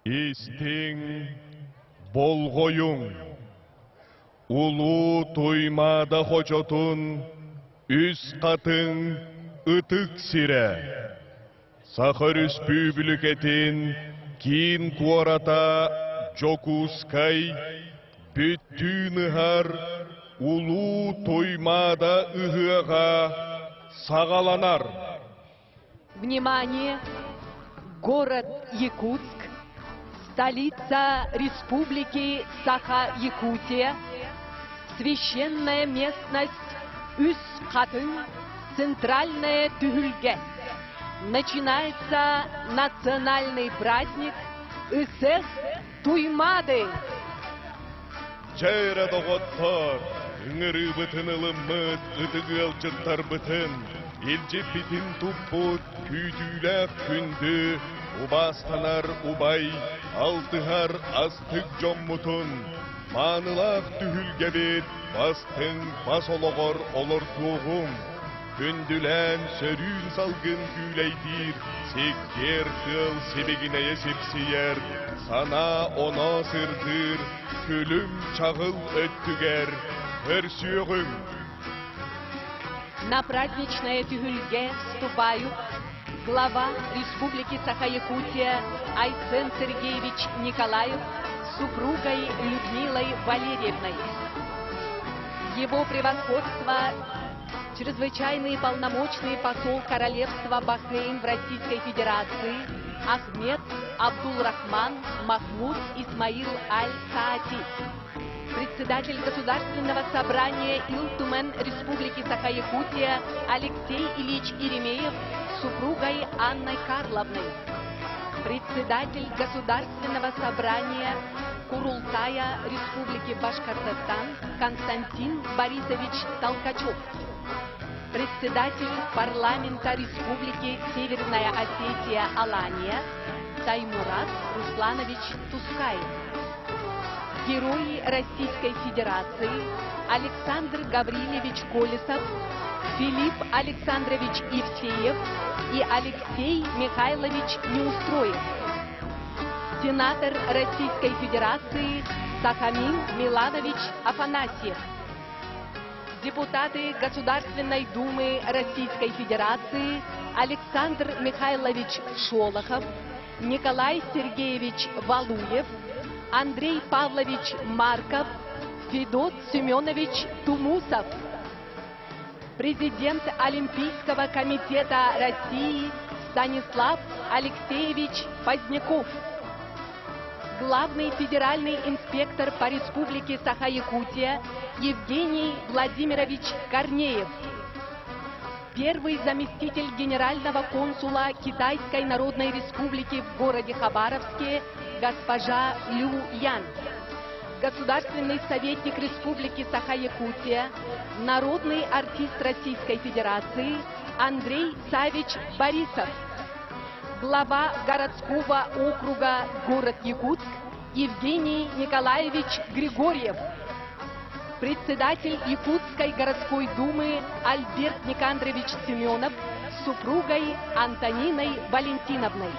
Истиҥ, болҕойуҥ! Улуу Туймаада хочотун Үс Хатыҥ ытык сирэ, Саха Өрөспүүбүлүкэтин киин куората Дьокуускай бүттүүн ыһар Улуу Туймаада ыһыаҕа саҕаланар. Внимание! Город Якутск, столица Республики Саха-Якутия, священная местность Үс-Хатыҥ, центральная Түһүлгэ. Начинается национальный праздник Ысех Туймады! Дьэ эрэ доҕоттоор, ыҥырыыбытын ылыммыт ытык ыалдьыттарбытын, илдьиппитин туппут күүтүүлээх күндү, убаастанар убай, алтыһар астык дьоммутун, маанылаах түһүлгэбит бастыҥ бас олоҕор олордуоҕуҥ. Күндүлээн сөрүүн салгын күүлэйдиир, сиккиэр тыал сибигинэйэ сипсийэр, санаа-оноо сырдыыр, күлүм-чаҕыл өттүгэр көрсүөҕүҥ. На праздничное түһүлгэ вступают глава Республики Саха-Якутия Айсен Сергеевич Николаев с супругой Людмилой Валерьевной. Его превосходство чрезвычайный и полномочный посол Королевства Бахрейн в Российской Федерации Ахмед Абдулрахман Махмуд Исмаил Аль-Саати, председатель Государственного собрания Илтумен Республики Саха-Якутия Алексей Ильич Еремеев с супругой Анной Карловной, председатель Государственного собрания Курултая Республики Башкортостан Константин Борисович Толкачев, председатель парламента Республики Северная Осетия Алания Таймураз Русланович Тускаев, герои Российской Федерации Александр Гаврилович Колесов, Филипп Александрович Евсеев и Алексей Михайлович Неустроев, сенатор Российской Федерации Сахамин Миланович Афанасьев, депутаты Государственной Думы Российской Федерации Александр Михайлович Шолохов, Николай Сергеевич Валуев, Андрей Павлович Марков, Федот Семенович Тумусов, президент Олимпийского комитета России Станислав Алексеевич Поздняков, главный федеральный инспектор по Республике Саха-Якутия Евгений Владимирович Корнеев, первый заместитель генерального консула Китайской Народной Республики в городе Хабаровске госпожа Лю Ян, государственный советник Республики Саха-Якутия, народный артист Российской Федерации Андрей Савич Борисов, глава городского округа город Якутск Евгений Николаевич Григорьев, председатель Якутской городской думы Альберт Никандрович Семенов с супругой Антониной Валентиновной.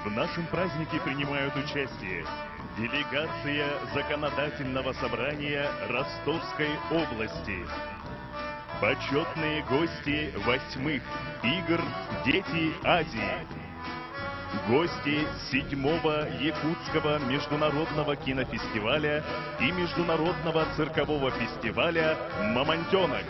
В нашем празднике принимают участие делегация Законодательного собрания Ростовской области, почетные гости восьмых игр «Дети Азии», гости седьмого Якутского международного кинофестиваля и международного циркового фестиваля «Мамонтенок».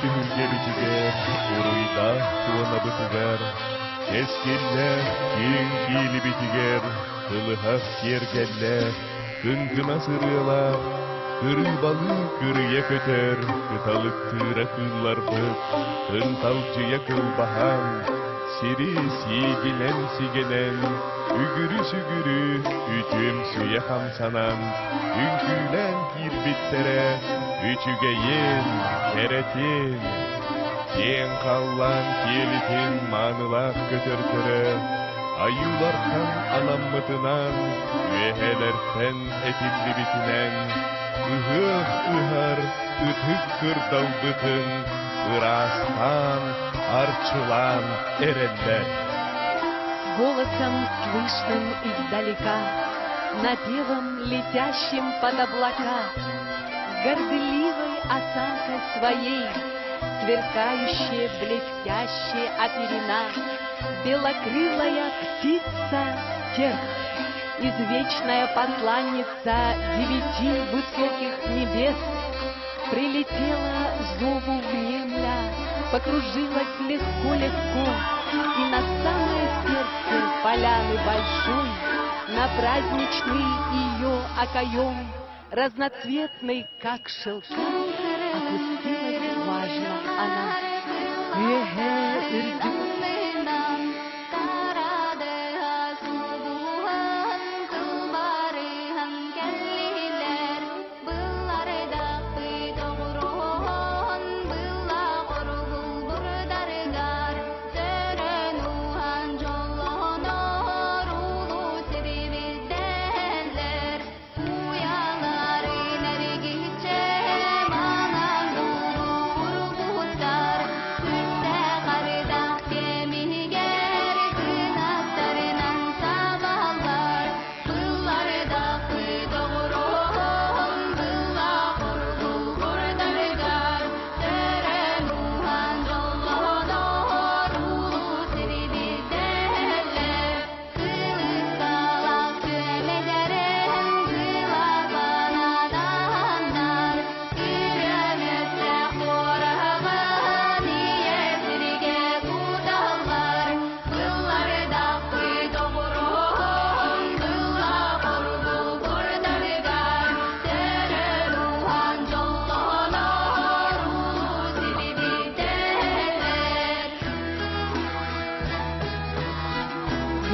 түһүлгэбитигэр, уруйдаах туонабытыгар, кэскиллээх киэҥ киэлибитигэр, кылыһах киэргэллээх, кыҥкынас ырыалаах, кырыыбалыы кырыйа көтөр, кыталыктыыра кыылларбыт, кынталдьыйа кылбаһан, сири сиигинэн сигэнэн, үгүрү-сүгүрү үтүөмсүйэ хамсанан, үҥкүүлээн киирбиттэрэ үчүгэйин, кэрэтин. Киэҥ халлаан киэлитин маанылаах көтөрдөрө айыылартан анаммытынан, үөһээлэртэн этиллибитинэн, ыһыах ыһар ытык кырдалбытын ыраастаан, арчылаан эрэллэр. Голосом слышным издалека, напевом летящим под облака, горделивой осанкой своей, сверкающая, блестящая оперена, белокрылая птица тех, извечная посланница девяти высоких небес, прилетела зову внемля, покружилась легко-легко, и на самое сердце поляны большой, на праздничный ее окоем, разноцветный, как шелка, опустилась важно она. Үөһэ үрдүк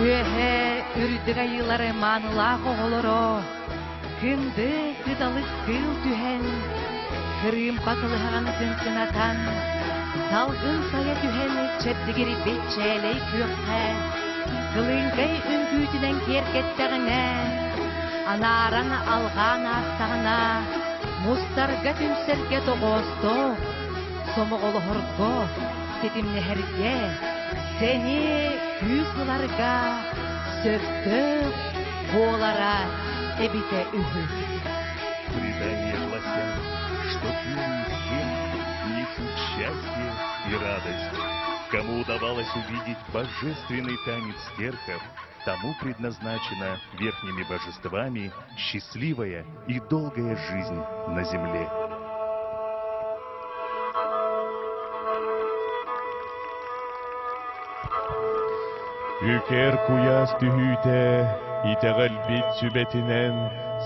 Үөһэ үрдүк айыылары маанылаах оҕолоро күндү кыталык кыыл түһэн, кырыымпа кылыһаҕын кыҥкынатан, салгын сайа түһэн чэбдигирбит чээлэй күөххэ кылыыҥкай үҥкүүтүнэн киэркэттэҕинэ, анааран алҕаан аастаҕына, мустарга түмсэргэ тоҕоостоох, сомоҕолоһорго, ситимнэһэргэ, сэниэ күүс ыларга сөптөөх буолара эбитэ үһү. Предания гласят, что пение всех несут счастье и радость. Кому удавалось увидеть божественный танец стерхов, тому предназначена верхними божествами счастливая и долгая жизнь на земле. Үкэр куйаас түһүүтэ итэҕэлбит сүбэтинэн,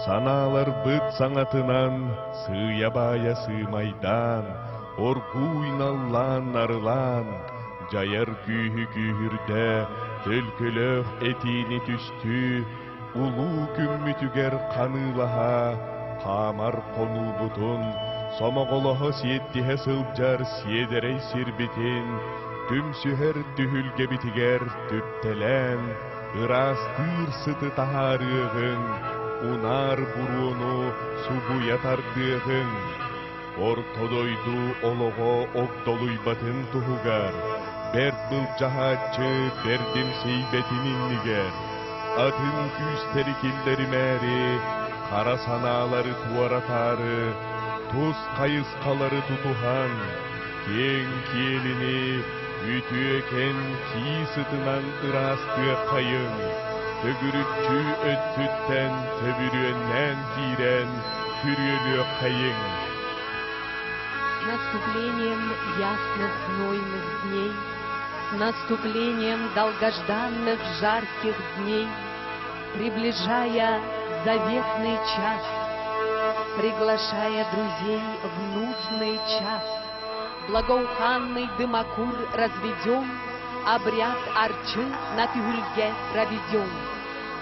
санааларбыт саҥатынан сыыйа-баайа сыымайдаан, оргууй наллаан-нарылаан, дьайар күүһү күүһүрдэ, төлкөлөөх этиини түстүү, улуу күммүтүгэр ханыылаһа, хаамар хонуубутун, сомоҕолоһо сиэттиһэ сылдьар сиэдэрэй сирбитин, түмсүһэр түһүлгэбитигэр түптэлээн, ыраастыыр сыты таһаарыаҕыҥ, унаар буруону субуйа тардыаҕыҥ. Орто дойду олоҕо огдолуйбатын туһугар, бэрт былдьаһааччы бэрдимсийбэтин иннигэр, атын күүстэри киллэримээри, хара санаалары туоратаары, тус хайысхалары тутуһан, киэҥ киэлини үтүөкэн кии сытынан ыраастыаххайыҥ, төгүрүччү өттүттэн төбүрүөннээн киирэн күрүөлүөххэйиҥ. наступлением ясных знойных дней, С наступлением долгожданных жарких дней, Приближая заветный час, Приглашая друзей в нужный час, Благоуханный дымокур разведем, Обряд арчы на тюльге проведем,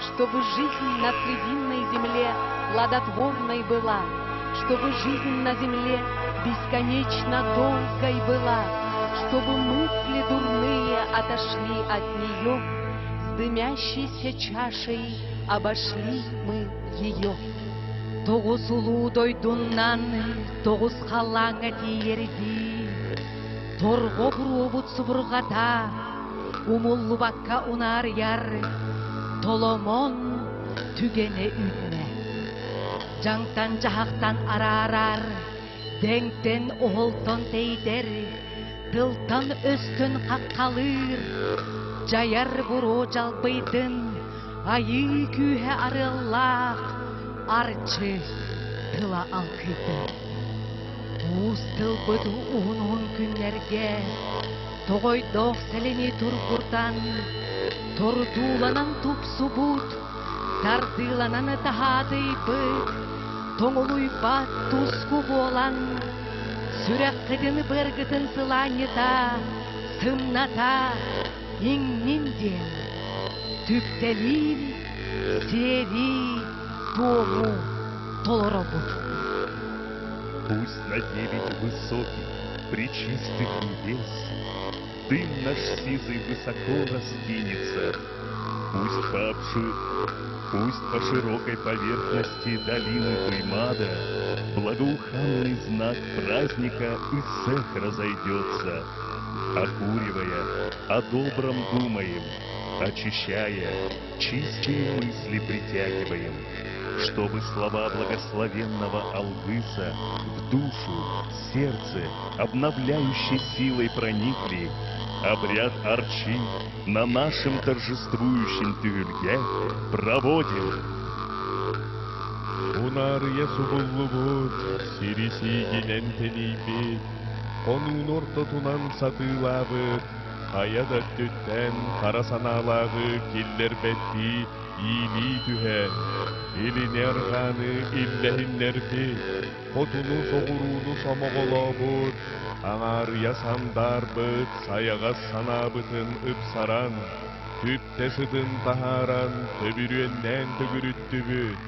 Чтобы жизнь на срединной земле плодотворной была, Чтобы жизнь на земле бесконечно долгой была, Чтобы мысли дурные отошли от нее, С дымящейся чашей обошли мы ее. Тоҕус улуу дойдуннан тоҕус халлааҥҥа тиийэрдии, торҕо буруобут субурҕата умуллубакка унаарыйар толомон түгэнэ үүннэ. Дьаҥтан-дьаһахтан араарар, дэҥтэн оһолтон тэйитэр, тылтан-өстөн хаххалыыр, дьайар буруо дьалбыйдын, айыы күүһэ арыаллаах арчы тыла алкыйдын. Уус тылбыт уһун-уһун күннэргэ тоҕойдоох сэлини тургутан, тордууланан тупсубут, тардыыланан таһаатыйбыт, тоҥулуйбат туску буолан, сүрэххитин-быаргытын сылаанньыта, сымната иҥнин диэн түптэлиир сиэри-туому толоробут. Пусть на девять высоких, пречистых небес Дым наш сизый высоко раскинется. Пусть по, обши... Пусть по широкой поверхности долины Туймада Благоуханный знак праздника Исех разойдется, Окуривая, о добром думаем, Очищая, чистые мысли притягиваем, Чтобы слова благословенного Алгыса В душу, сердце, обновляющей силой проникли, Обряд Арчи на нашем торжествующем түһүлгэ проводим. Унаарыйа субуллубут, сири сиигинэн тэнийбит, хонууну ортотунан сатыылаабыт, хайа да өттүттэн хара санаалааҕы киллэрбэттии иилии түһэн, илини-арҕааны иллэһиннэрбит, хотуну-соҕурууну сомоҕолообут, аҥаарыйа сандаарбыт сайаҕас санаабытын ыпсаран, түптэ сытын таһааран төбүрүөннээн төгүрүттүбүт,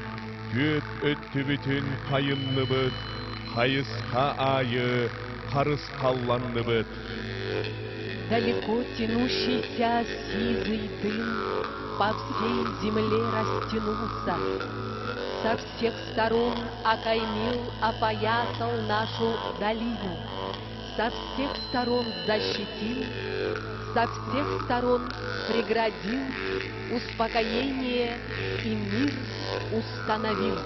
түөрт өттүбүтүн хайынныбыт, хайысха аайы харысхалланныбыт. Далеко тянущийся сизый дым по всей земле растянулся. Со всех сторон окаймил, опоясал нашу долину. Со всех сторон защитил, со всех сторон преградил, успокоение и мир установил.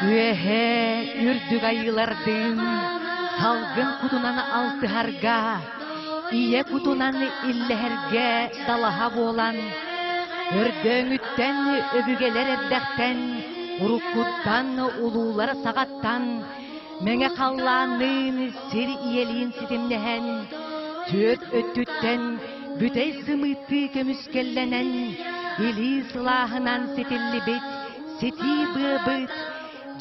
Үөһээ үрдүк айыылардыын салгын кутунан алтыһарга, ийэ кутунан иллэһэргэ далаһа буолан, өрдөөҥүттэн өбүгэлэр эрдэхтэн, уруккуттан улуулар саҕаттан мэҥэ халлаанныын сир ийэлиин ситимнэһэн, түөрт өттүттэн бүтэй сымыыттыы көмүскэллэнэн, илии сылааһынан ситиллибит ситии быабыт,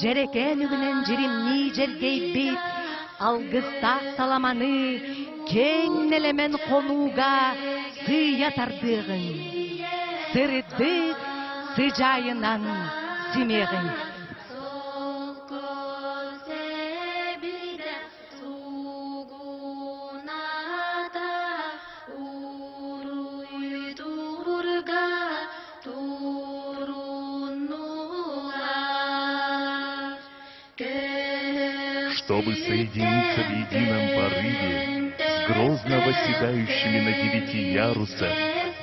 дьэрэкээн үгүнэн дьиримнии дьэргэйбит, алгыстаах саламаны киэҥ нэлэмэн хонууга сыыйа тардыаҕыҥ, сырдык сыдьаайынан симиэҕиҥ. Чтобы соединиться в едином порыве с грозно восседающими на девяти ярусах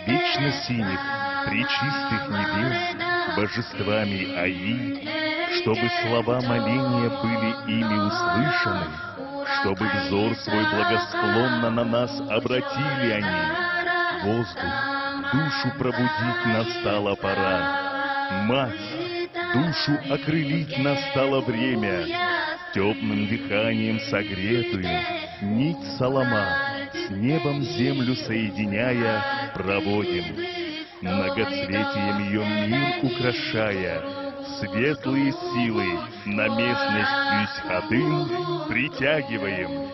вечно синих, пречистых небес, божествами Аи, чтобы слова моления были ими услышаны, чтобы взор свой благосклонно на нас обратили они. Воздух, душу пробудить настала пора. Мать, душу окрылить настало время. Теплым дыханием согретую, нить солома, с небом землю соединяя, проводим. Многоцветием ее мир украшая, светлые силы на местность Юсьхадым притягиваем.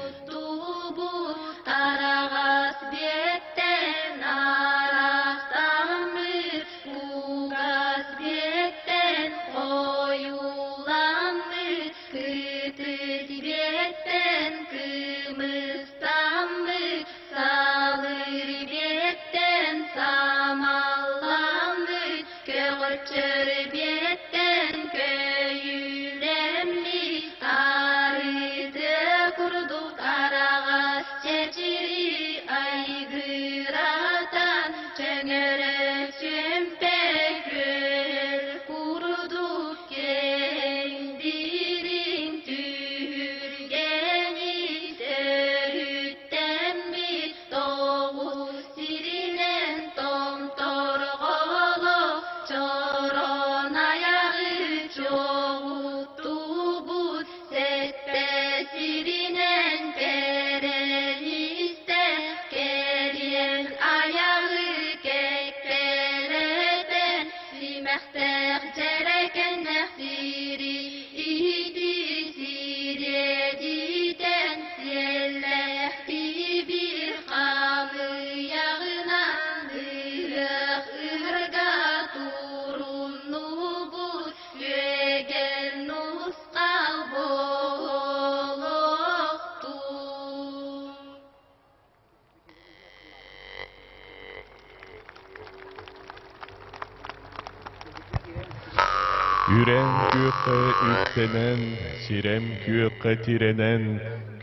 Үрэн күөххэ үктэнэн, сирэм күөххэ тирэнэн,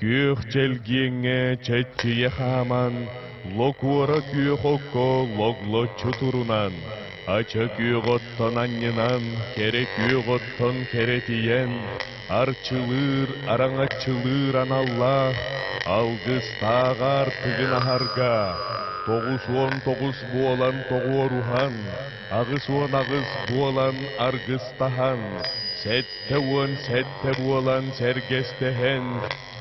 күөх чэлгиэҥҥэ чэччийэ хааман, локуора күөх окко логлоччу турунан, ача күөх оттон анньынан, кэрэ күөх оттон кэрэтийэн, арчылыыр, араҥаччылыыр аналлаах, алгыстааҕар тыгын аһарга, 99 буолан тоҕуоруһан, 88 буолан аргыстаһан, 77 буолан сэргэстэһэн,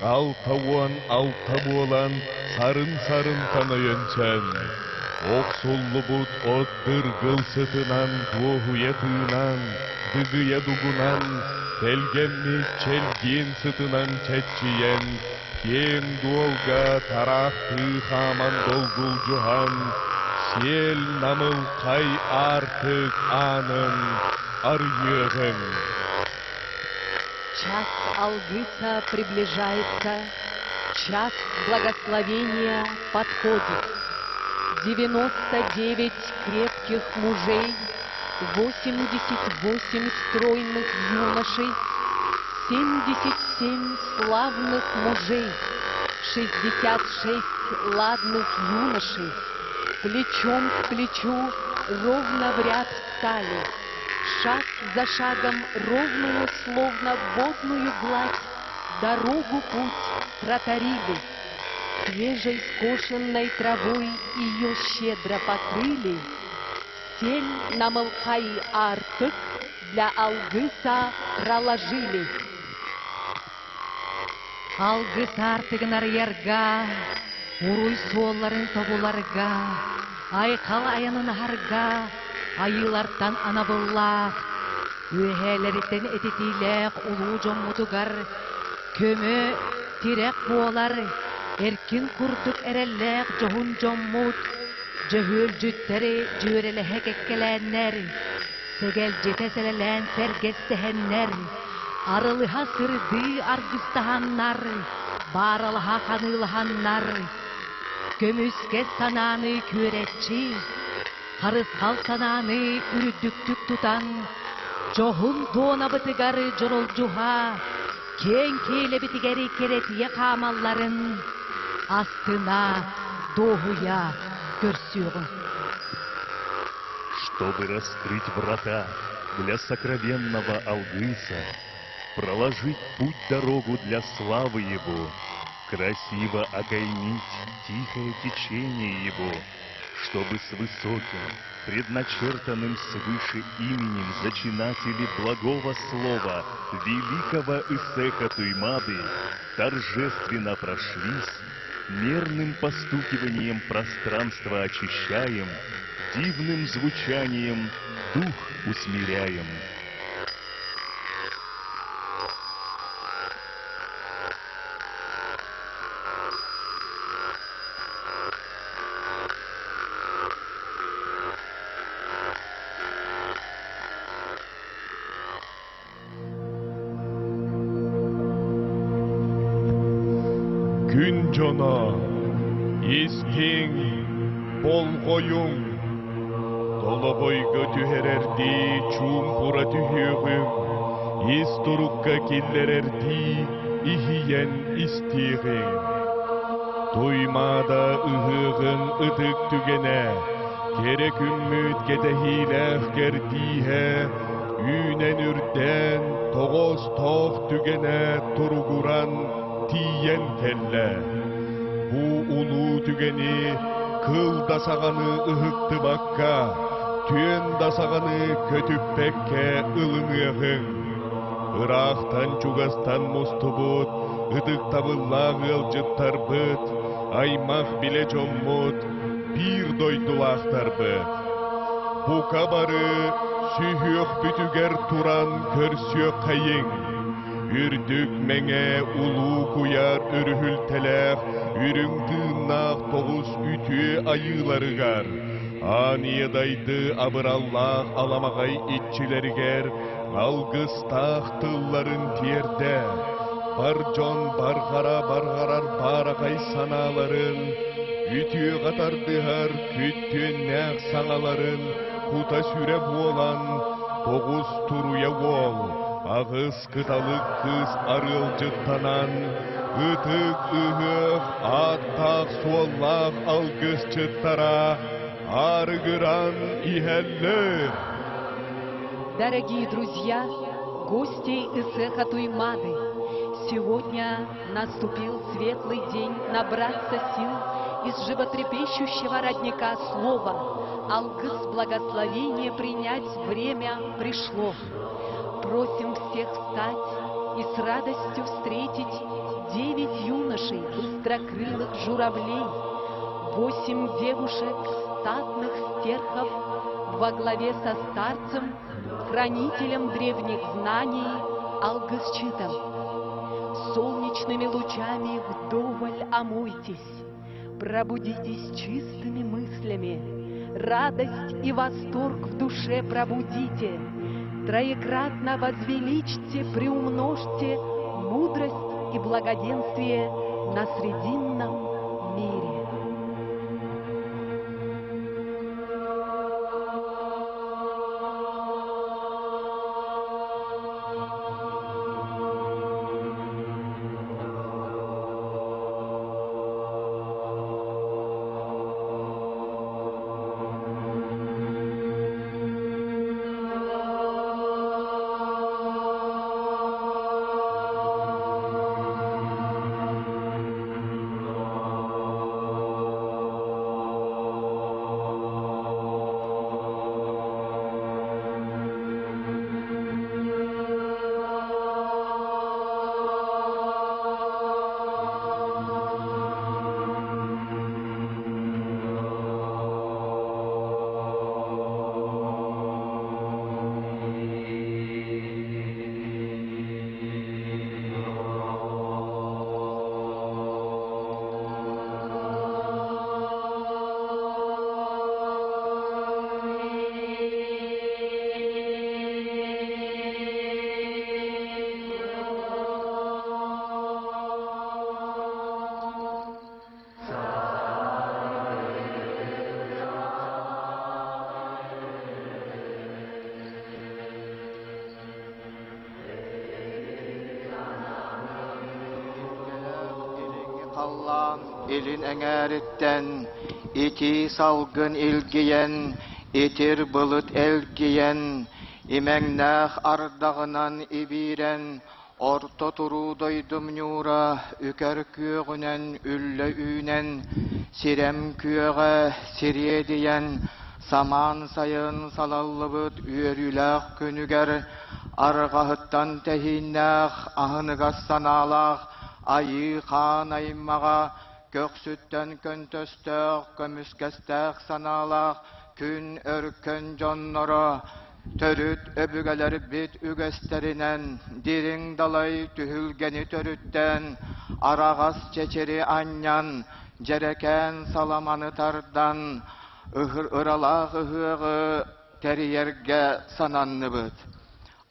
66 буолан сарын-сарынтан өйөнсөн, охсуллубут от дыргыл сытынан дуоһуйа тыынан, дыгыйа дугунан, тэлгэммит чэлгиэн сытынан чэччийэн, киэҥ дуолга тараахтыы хааман долгулдьуһан, сиэл намылхай аартык аанын арыйыаҕыҥ. Час Алгыса приближается, час благословения подходит. 99 крепких мужей, 88 стройных юношей, 77 славных мужей, 66 ладных юношей, плечом к плечу ровно в ряд встали, шаг за шагом ровную, словно водную гладь, дорогу путь проторили, свежей скошенной травой ее щедро покрыли, сель намылхай артык для алгыса проложили. Алгыс аартыгын арыйарга, уруй суолларын тобуларга, айхал айанын аһарга, айыылартан анабыллаах, үөһээлэриттэн этитиилээх улуу дьоммутугар көмө, тирэх буолар, эркин курдук эрэллээх дьоһун дьоммут, дьөһүөлдьүттэри дьүөрэлэһэ кэккэлээннэр, сэгэлдьитэ сэлэлээн сэргэстэһэннэр, арылыһа сырдыы аргыстаһаннар, бааралаһа ханыылаһаннар, көмүскэс санааны күөрэччи, харысхал санааны үрдүктүк тутан, дьоһун туонабытыгар дьоролдьуһа, Киэҥ киэлэбитигэр кэрэтийэ хаамалларын астына, дуоһуйа көрсүөҕүҥ. Чтобы раскрыть врата для сокровенного алгыса, проложить путь-дорогу для славы Его, красиво окаймить тихое течение Его, чтобы с высоким, предначертанным свыше именем зачинатели благого слова великого Исеха Туймады торжественно прошлись, мерным постукиванием пространство очищаем, дивным звучанием дух усмиряем. Күн дьоно, истиҥ, болҕойуҥ, Долобойго түһэрэрдии чуумпура түһүөҕүҥ, ис турукка киллэрэрдии иһийэн истиэҕиҥ. Туймаада ыһыаҕын ытык түгэнэ, кэрэ күммүт кэтэһиилээх кэрдииһэ, үүнэн үрдээн, тоҕоостоох түгэнэ туругуран тиийэн кэллэ. Бу улуу түгэни кыл да саҕаны ыһыктыбакка, түөн да саҕаны көтүппэккэ ылыныаҕыҥ. Ыраахтан-чугастан мустубут ытыктабыллаах ыалдьыттарбыт, аймах-билэ дьоммут, биир дойдулаахтарбыт. Бука бары сүһүөхпүтүгэр туран көрсүөххэйиҥ. Үрдүк мэҥэ улуу куйаар өрүһүлтэлээх үрүҥ тыыннаах тоҕус үтүө айыыларыгар, аан ийэ дайды абыраллаах аламаҕай иччилэригэр алгыстаах тылларын тиэрдэ, бар дьон барҕара барҕарар баараҕай санааларын, үтүөҕэ тардыһар күттүөннээх саҥаларын кута-сүрэ буолан, тоҕус туруйа уол, аҕыс кыталык кыыс арыалдьыттанан, ытык ыһыах ааттаах-суоллаах алгысчыттара арыгыран иһэллэр. Дорогие друзья, гости Исеха Туймады, сегодня наступил светлый день набраться сил из животрепещущего родника слова. Алгыс благословение принять время пришло. Просим всех встать и с радостью встретить девять юношей быстрокрылых журавлей, восемь девушек статных стерхов во главе со старцем, хранителем древних знаний Алгысчитом. Солнечными лучами вдоволь омойтесь, пробудитесь чистыми мыслями, радость и восторг в душе пробудите, троекратно возвеличьте, приумножьте мудрость и благоденствие на срединном мире. Халлаан илин эҥээриттэн итии салгын илгийэн, итир былыт элгийэн, имэҥнээх ардаҕынан ибиирэн, орто туруу дойдум ньуура үкэр күөҕүнэн үллэ үүнэн, сирэм күөҕэ сириэдийэн, самаан сайын салаллыбыт үөрүүлээх күнүгэр арҕаһыттан тэһииннээх аһыныгас санаалаах айыы хаан аймаҕа көхсүттэн көнтөстөөх көмүскэстээх санаалаах күн өркөн дьонноро төрүт өбүгэлэрбит үгэстэринэн дириҥ далай түһүлгэни төрүттээн араҕас чэчири анньан дьэрэкээн саламаны тардан ыралаах ыһыаҕы тэрийэргэ сананныбыт.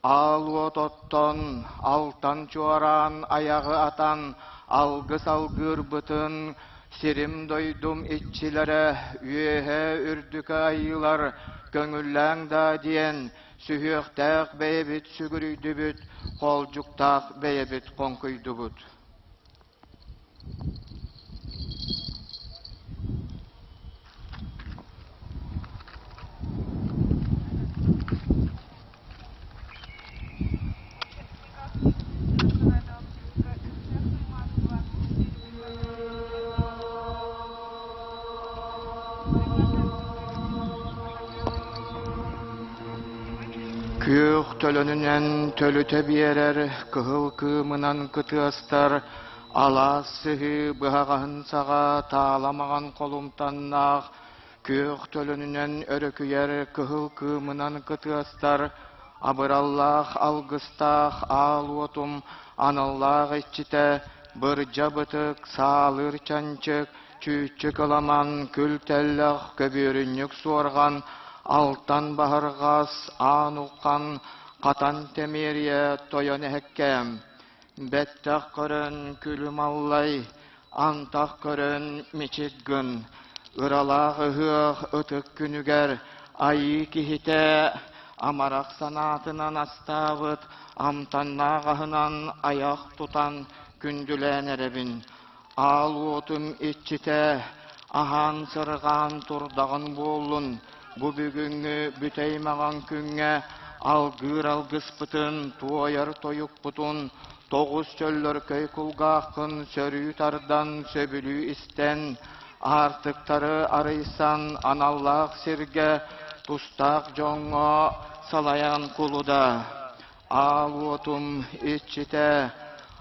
Аал уот оттон, алтан чуораан айаҕы атан, алгыс алгыырбытын сирим-дойдум иччилэрэ үөһэ үрдүкэ айыылар көҥүллээҥ даа диэн сүһүөхтээх бэйэбит сүгүрүйдүбүт, хоолдьуктаах бэйэбит хоҥкуйдубут. Күөх төлөнүнэн төлүтэ биэрэр кыһыл кыымынан кытыастар алаас сыһыы быһаҕаһын саҕа таала маҥан холумтаннаах күөх төлөнүнэн өрөкүйэр кыһыл кыымынан кытыастар абыраллаах алгыстаах аал уотум аналлаах иччитэ бырдьа бытык саалыыр чанчык чүүччү кыламан күл тэллэх көбүөрүнньүк суорҕан алтан баһырҕас аан уххан хатан тэмиэрийэ тойон эһэккээм бэттэх көрөн күлүм аллай антах көрөн мичик гын ыралаах ыһыах ытык күнүгэр айыы киһитэ амарах санаатынан астаабыт амтаннаах аһынан айах тутан күндүлээн эрэбин Аал уотум иччитэ аһаан сырҕаан турдаҕын буоллун, бу бүгүҥҥү бүтэй маҕан күҥҥэ алгыыр алгыспытын, туойар тойукпутун, тоҕус чөллөркөй кулгааххын сөрүү тардан сөбүлүү истэн, аартыктары арыйсан аналлаах сиргэ тустаах дьоҥҥо салайан кулуда. Аал уотум иччитэ,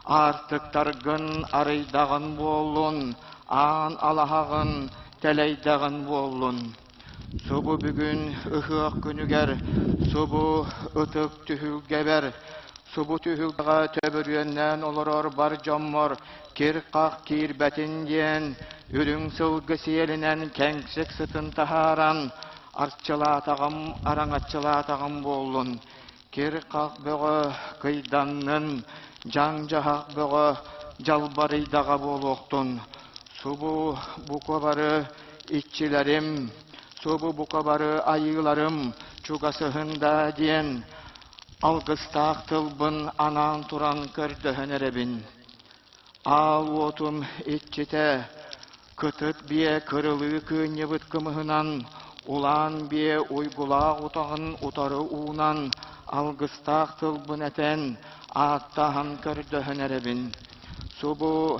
аартыктаргын арыйдаҕын буоллун, аан алаһаҕын тэлэйдэҕин буоллун. Субу бүгүн ыһыах күнүгэр, субу ытык түһүлгэбэр, субу түһүлгэҕэ төбүрүөннээн олорор бар дьоммор кир-хах киирбэтин диэн, үрүҥ сылгы сиэлинэн кэҥсик сытын таһааран, арчылаатаҕым, араҥаччылаатаҕым буоллун. Кир-хах бөҕө кыйданнын, дьаҥ-дьаһах бөҕө дьалбарыйдаҕа буолуохтун. Субу бука бары иччилэрим, субу бука бары айыыларым чугасыһын даа диэн алгыстаах тылбын анаан туран көрдөһөн эрэбин. Аал уотум иччитэ, кытыт биэ кырылыы кыынньыбыт кымыһынан, улаан биэ уйгулаах утаҕын утары уунан, алгыстаах тылбын этэн, ааттаһан көрдөһөн эрэбин. Субу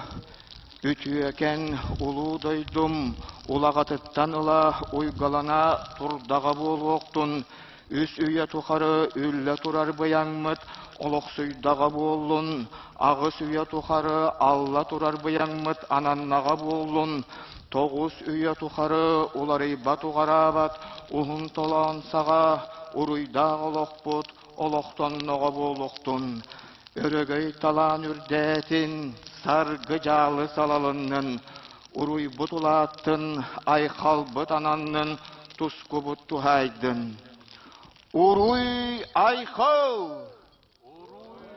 үтүөкэн улуу дойдум улаҕатыттан ыла уйгалана турдаҕа буолуохтун, Үс үйэ тухары үллэ турар быйаҥмыт олохсуйдаҕа буоллун, аҕыс үйэ тухары алла турар быйаҥмыт ананнаҕа буоллун, тоҕус үйэ тухары уларыйбат уҕараабат уһун толоон саҕа уруйдаах олохпут олохтонноҕо буолуохтун. Өрөгөй талаан үрдээтин, саргы дьаалы салалыннын, уруйбут улааттын, айхалбыт ананнын, тускубут туһаайдын. Уруй айхал! Уруй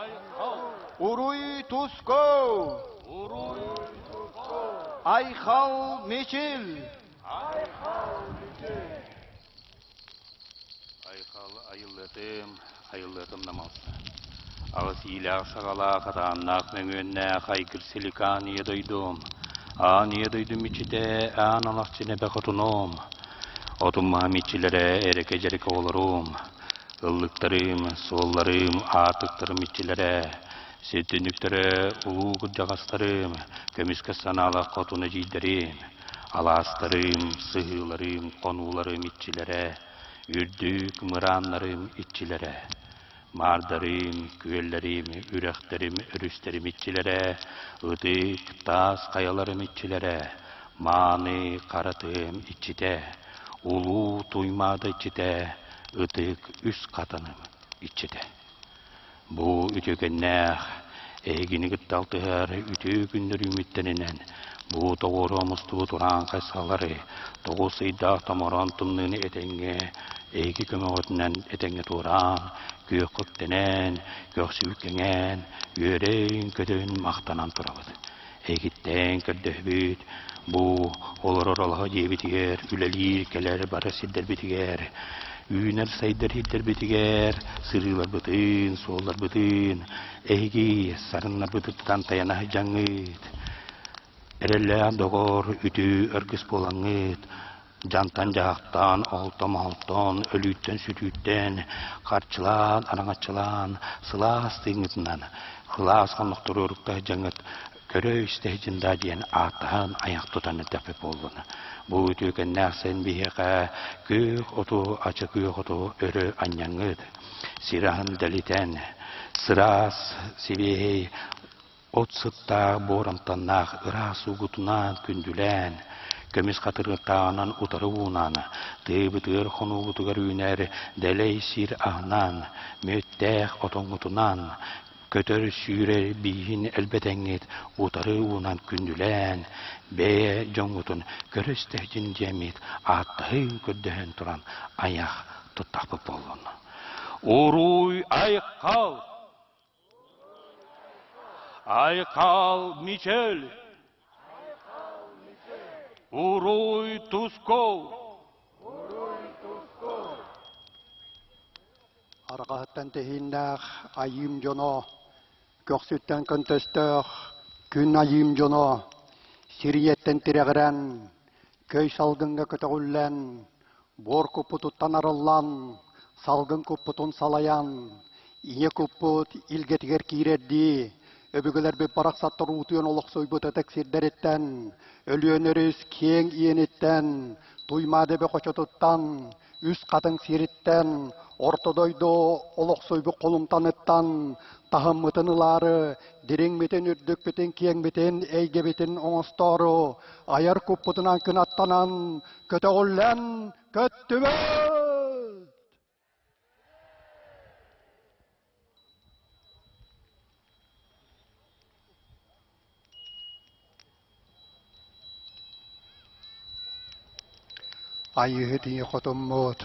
айхал! Уруй туску! Уруй туску! Айхал мичил! Айхал мичил! Айхал айыллытым, айыллытым намалса. Аҕыс иилээх саҕалаах, атааннаах мөҥүөннээх айгыр силикаан ийэ дойдум. Аан ийэ дойдум иччитэ, аан алахчын эбэ хотунум, отум маһым иччилэрэ, эрэкэ-дьэрэкэ оҕолорум, ыллыктарым, суолларым, аартыктарым иччилэрэ, сир түннүктэрэ, улуу кырдьаҕастарым, көмүскэ санаалаах хотун эдьиийдэрим, алаастарым, сыһыыларым, хонууларым иччилэрэ, үрдүк мырааннарым иччилэрэ, Маардарым, күөллэрим, үрэхтэрим, өрүстэрим иччилэрэ, ытык таас хайаларым иччилэрэ, мааны хара тыам иччитэ, улуу Туймаада иччитэ, ытык үс хатаным иччитэ. Бу үтүөкэннээх, эһигини кытта алтыһар үтүө күннэр үүммүттэринэн, бу тоҕуоруо мустубут ураан хайысхалары, 9 ыйдаах томороон тымныыны этэҥҥэ эһиги көмөҕүтүнэн этэҥҥэ туораан, күөххэ үктэнэн, көхсүбүт кэҥээн, үөрэн-көтөн махтанан турабыт. Эһигиттэн көрдөһөбүт, бу олорор олоһо дьиэбитигэр, үлэлиир, кэлэр бары сирдэрбитигэр, үүнэр-сайдар сирдэрбитигэр сырыыларбытын, суолларбытын эһиги сарыннарбытыттан тайана сылдьаҥҥыт, эрэллээх доҕор, үтүө аргыс буолаҥҥыт, дьантан-дьаһахтан, олтон-моһолтон, өлүүттэн-сүтүүттэн харчылаан, араҥаччылаан, сылаас тыыҥҥытынан, кылаас хоннохтору уруктаах дьаҥҥыт көрө-истэ сылдьын диэн ааттаһан айах тутан эрдэхпит буоллун. Бу үтүөкэннээх син биһиэхэ күөх оту, ача күөх оту өрө анньаҥҥыт, сир аһын дэлитэн, сыраас, сибиэһэй От сыттаах, буор амтаннаах ыраас уугутунаан күндүлээн, көмүс хатырыктааҕынан утары уунан, тыыбытыгар хонуубутугар үүнэр дэлэй сир аһынан, мүөттээх отоҥҥутунан, көтөр-сүүрэр бииһин элбэтэҥҥит утары уунан күндүлээн, бэйэ дьоҥҥутун көрө-истэһитин диэммит ааттаһын-көрдөһөн туран айах туттахпыт буоллун. Уруй айхал! Айхал Мичел! Уруй Тускул! Арҕаһыттан тэһииннээх айыым дьоно, көхсүттэн көнтөстөөх күн айыым дьоно, сир ийэттэн тирэҕирэн, көй салгыҥҥа көтөҕүллэн, буор куппутуттан арыллан, салгын куппутун салайан, ийэ куппут илгэтигэр киирэрдии, өбүгэлэрбит барахсаттар уутуйан олохсуйбут ытык сирдэриттэн, Өлүөн өрүс киэҥ иэниттэн, Туймаада эбэ хочотуттан, үс хатыҥ сириттэн, Орто дойду олохсуйбут холумтаныттан таһыммытын ылаары, дириҥмитин, үрдүкпүтүн, киэҥмитин, эйгэбитин оҥостоору, айар куппутунан кынаттанан, көтөҕүллэн көттүбүт! Айыыһыт ийэ хотуммут,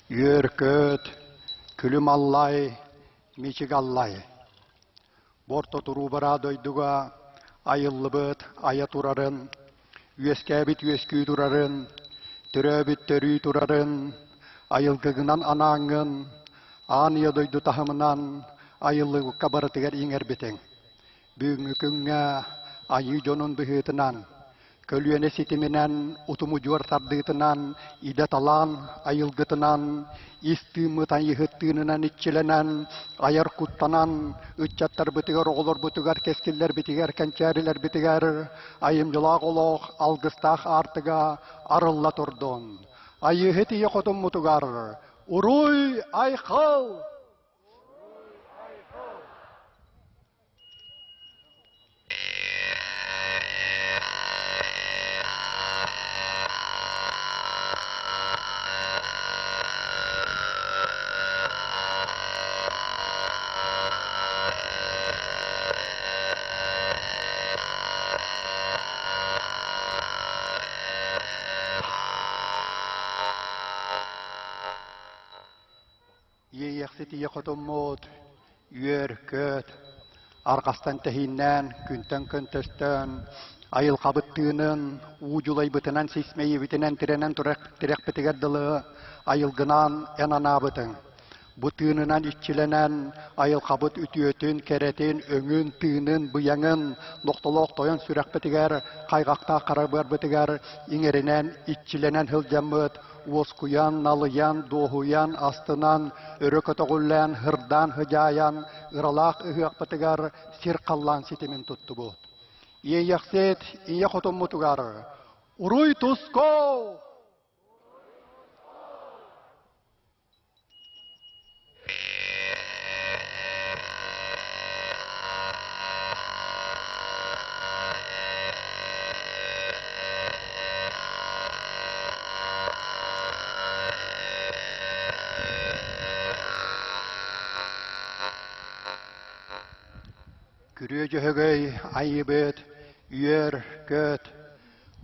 үөр-көт, күлүм аллай, мичик аллай. Бу орто туруу-бараа дойдуга айыллыбыт айа турарын, үөскээбит үөскүү турарын, төрөөбүт төрүү турарын, айылгыгынан анааҥҥын, аан ийэ дойду таһымынан айыллыбыкка барытыгар иҥэрбитиҥ. Бүгүҥҥү күҥҥэ айыы дьонун быһыытынан, көлүөнэ ситиминэн, утум-удьуор тардыытынан, идэ-талаан айылгытынан, ис тыыммыт айыһыт тыынынан иччилэнэн, айар куттанан, ыччаттарбытыгар, оҕолорбутугар, кэскиллэрбитигэр, кэнчээрилэрбитигэр айымньылаах олох алгыстаах аартыга арылла турдун. Айыыһыт ийэ хотуммутугар Уруй айхал! Иэйиэхсит ийэ хотуммут, үөр-көт, арҕастан тэһииннээн, күнтэн көнтөстөөн, айылҕабыт тыынын, уу дьулайбытынан сисмэйибитинэн тирэнэн турар тирэхпитигэр дылы айылгынаан эн анаабытыҥ. Бу тыынынан иччилэнэн, айылҕабыт үтүөтүн, кэрэтин, өҥүн, тыынын, быйаҥын нохтолоох тойон сүрэхпитигэр, хайҕахтаах харабыарбытыгар иҥэринэн, иччилэнэн сылдьаммыт, уоскуйан, налыйан, дуоһуйан, астынан, өрө көтөҕүллэн, һырдаан һыдьаайан, ыралаах ыһыахпытыгар сир-халлаан ситимин туттубут. Иэйэхсит ийэ хотуммутугар Уруй туску! Күрүө Дьөһөгөй айыбыт, үөр, көт,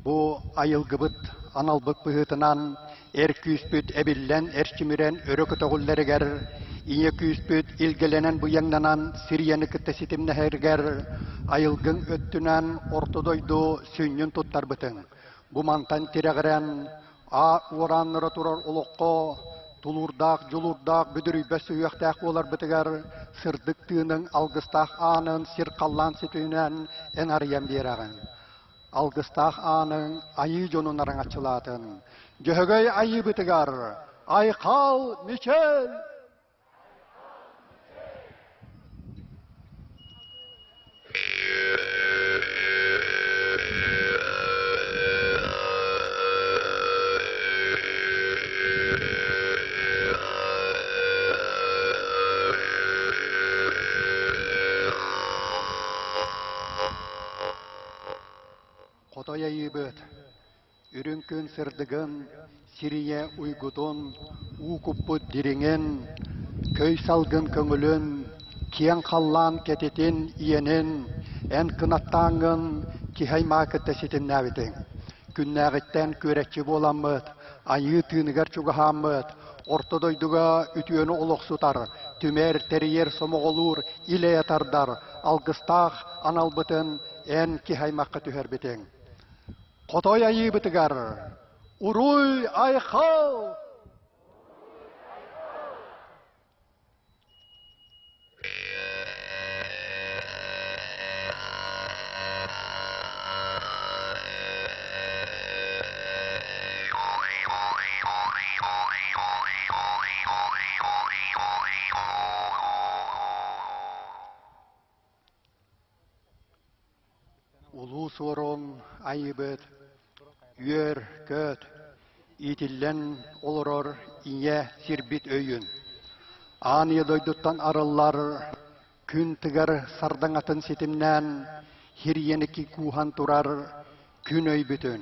Бу айылгыбыт аналбыт быһыытынан эр күүспүт эбиллэн, эрчимирэн өрө көтөҕүллэригэр, ийэ күүспүт илгэлэнэн быйаҥнанан сирийэни кытта ситимнэһэригэр айылгыҥ өттүнэн орто дойду сүнньүн туттарбытыҥ. Бу мантан тирэҕирэн аа уорааннара турар олоххо тулуурдаах, дьулуурдаах, бүдүрүйбэт сүһүөхтээх буоларбытыгар сырдык тыыныҥ алгыстаах аанын сир-халлаан ситиминэн эн арыйан биэрэҕин. Алгыстаах ааныҥ айыы дьонун араҥаччылаатын. Дьөһөгөй айыыбытыгар айхал мичэл! Хотой айыыбыт, үрүҥ күн сырдыгын, сирийэ уйгутун, уу куппут дириҥин, көй салгын көҥүлүн, киэҥ халлаан кэтитин иэнин, эн кынаттааҥҥын киһи аймаа кытта ситимнээбитиҥ. Күннээҕиттэн күөрэччи буоламмыт, айыы тыыныгар чугаһааммыт, орто дойдуга үтүөнү олохсутар, түмэр, тэрийэр, сомоҕолуур, ил-эйэ тардар алгыстаах аналбытын эн киһи аймахха түһэрбитиҥ. Хотой айыыбытыгар уруй айхал! Улуу Суорун айыыбыт үөр-көт иитиллэн олорор ийэ сирбит өйүн, аан ийэ дойдуттан арыллар күн тыгар сардаҥатын ситимнээн хириэники кууһан турар күн өйбүтүн,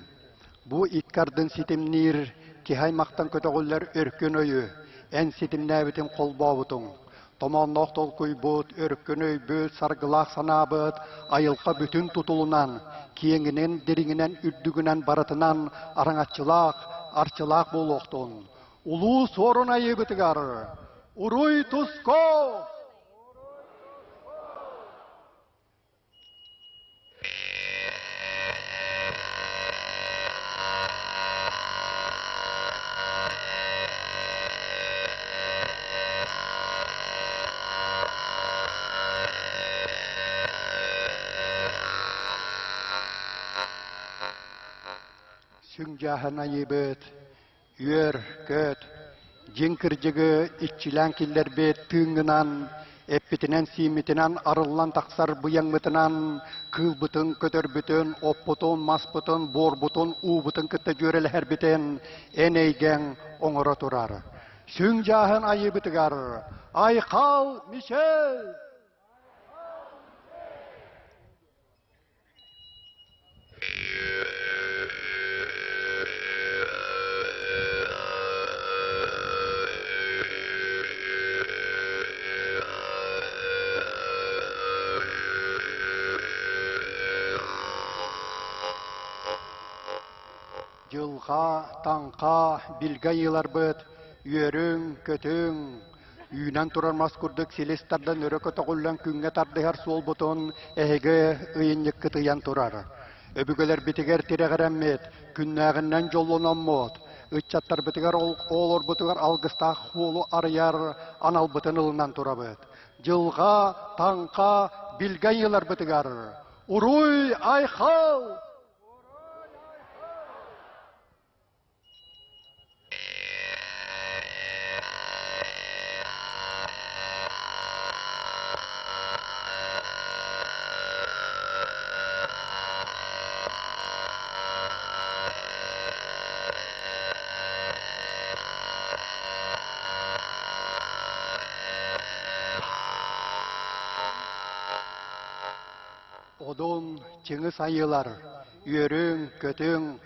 бу икки ардын ситимниир киһи аймахтан көтөҕүллэр өркөн өйү эн ситимнээбитин холбообутуҥ, томоонноох толкуйбут, өркөн өйбүт, саргылаах санаабыт айылҕа бүтүн тутулунан, киэҥинэн, дириҥинэн, үрдүгүнэн барытынан араҥаччылаах, арчылаах буолуохтун. Улуу Суорун айыыбытыгар Уруй туску! Сүҥдьааһын айыыбыт, Үөр, көт, дьиҥ кырдьыгы иччилээн киллэрбит тыыҥҥынан, эппитинэн-сииммитинэн арыллан тахсар быйаҥмытынан кыылбытын, көтөрбүтүн, оппутун, маспытын, буорбутун, уубутун кытта дьүөрэлэһэрбитин эн эйгэҥ оҥоро турар. Сүҥ дьааһын айыыбытыгар айхал Мишель! Дьылҕа, таҥха, билгэ ыйыыларбыт үөрүҥ, көтүҥ, Үүнэн турар мас курдук силис тардан өрө көтөҕүллэн күҥҥэ тардыһар суолбутун эһиги ыйынньыккыт ыйан турар. Өбүгэлэрбитигэр тирэҕирэммит, күннээҕинэн дьоллономмут, Ыччаттарбытыгар оҕолорбутугар алгыстаах хуолу арыйар аналбытын ылынан турабыт. Дьылҕа, таҥха, билгэ айыыларбытыгар Уруй айхал! Одун чыҥыс айыылар, үөрүҥ, көтүҥ,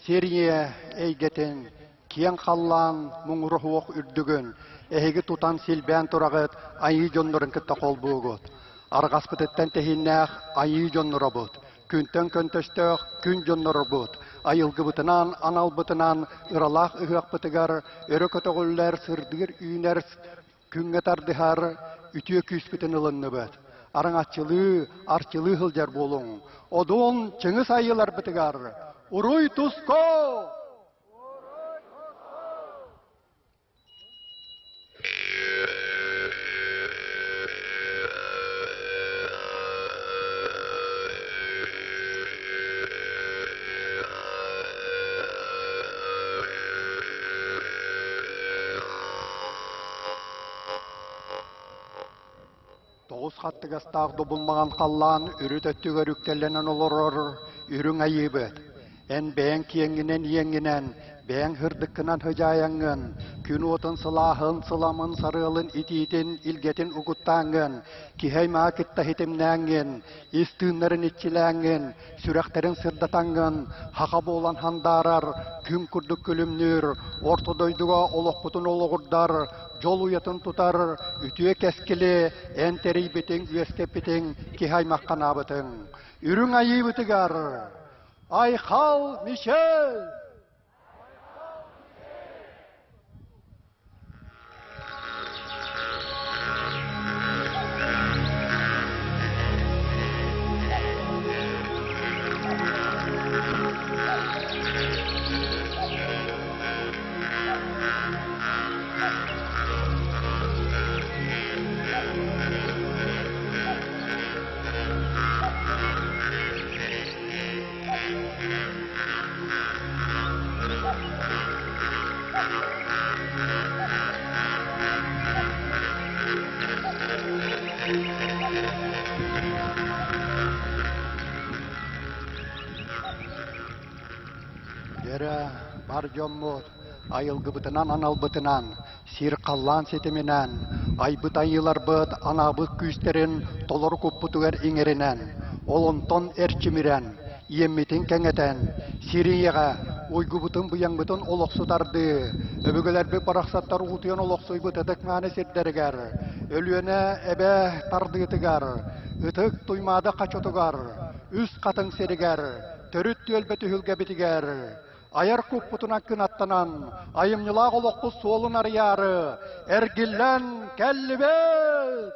сир ийэ эйгэтин, киэҥ халлаан муҥура суох үрдүгүн эһиги тутан силбээн тураҕыт айыы дьоннорун кытта холбуугут. Арҕаспытыттан тэһииннээх айыы дьонноробут, күнтэн көнтөстөөх күн дьонноробут, айылгыбытынан, аналбытынан ыралаах ыһыахпытыгар өрө көтөҕүллэр, сырдыыр үүнэр күҥҥэ тардыһар үтүө күүспүтүн ылынныбыт. Араҥаччылыы, арчылыы сылдьар буолуҥ. Одун Чыҥыс айыыларбытыгар уруй туско! Тоҕус хаттыгастаах добулмаҕан халлаан үрүт өттүгэр үктэллэнэн олорор үрүҥ айыыбыт. Эн бэйэҥ киэҥҥинэн иэҥҥинэн, бэйэҥ һырдыккынан һыдьаайаҥҥын, күн уотун сылааһын, сыламын, сарыалын итиитин, илгэтин угуттааҥҥын, киһи аймаҕа кытта ситимнээҥҥин, ис тыыннарын иччилээҥҥин, сүрэхтэрин сырдатаҥҥын, хаха буолан хандаарар, күн курдук күлүмнүүр, орто дойдуга олохпутун олоҕурдар, дьол уйатын тутар, үтүө кэскили эн тэрийбитиҥ, үөскэппитиҥ, киһи аймахха анаабытыҥ. Үрүҥ айыыбытыгар Айхал Мишель! Дьэрэ, бар дьоммут, айылгыбытынан аналбытынан, сир-халлаан ситиминэн, айбыт айыыларбыт анаабыт күүстэрин толору куппутугар иҥэринэн, ол онтон эрчимирэн, иэммитин кэҥэтэн, сир ийэҕэ уйгубутун-быйаҥмытын олохсутардыы, өбүгэлэрбит барахсаттар уутуйан олохсуйбут ытык-мааны сирдэригэр, Өлүөнэ эбэ тардыытыгар, Ытык Туймаада хочотугар, Үс Хатыҥ сиригэр, төрүт түөлбэ түһүлгэбитигэр, айар куппутунан кынаттанан, айымньылаах олохпут суолун арыйаары, эргиллэн кэллибит!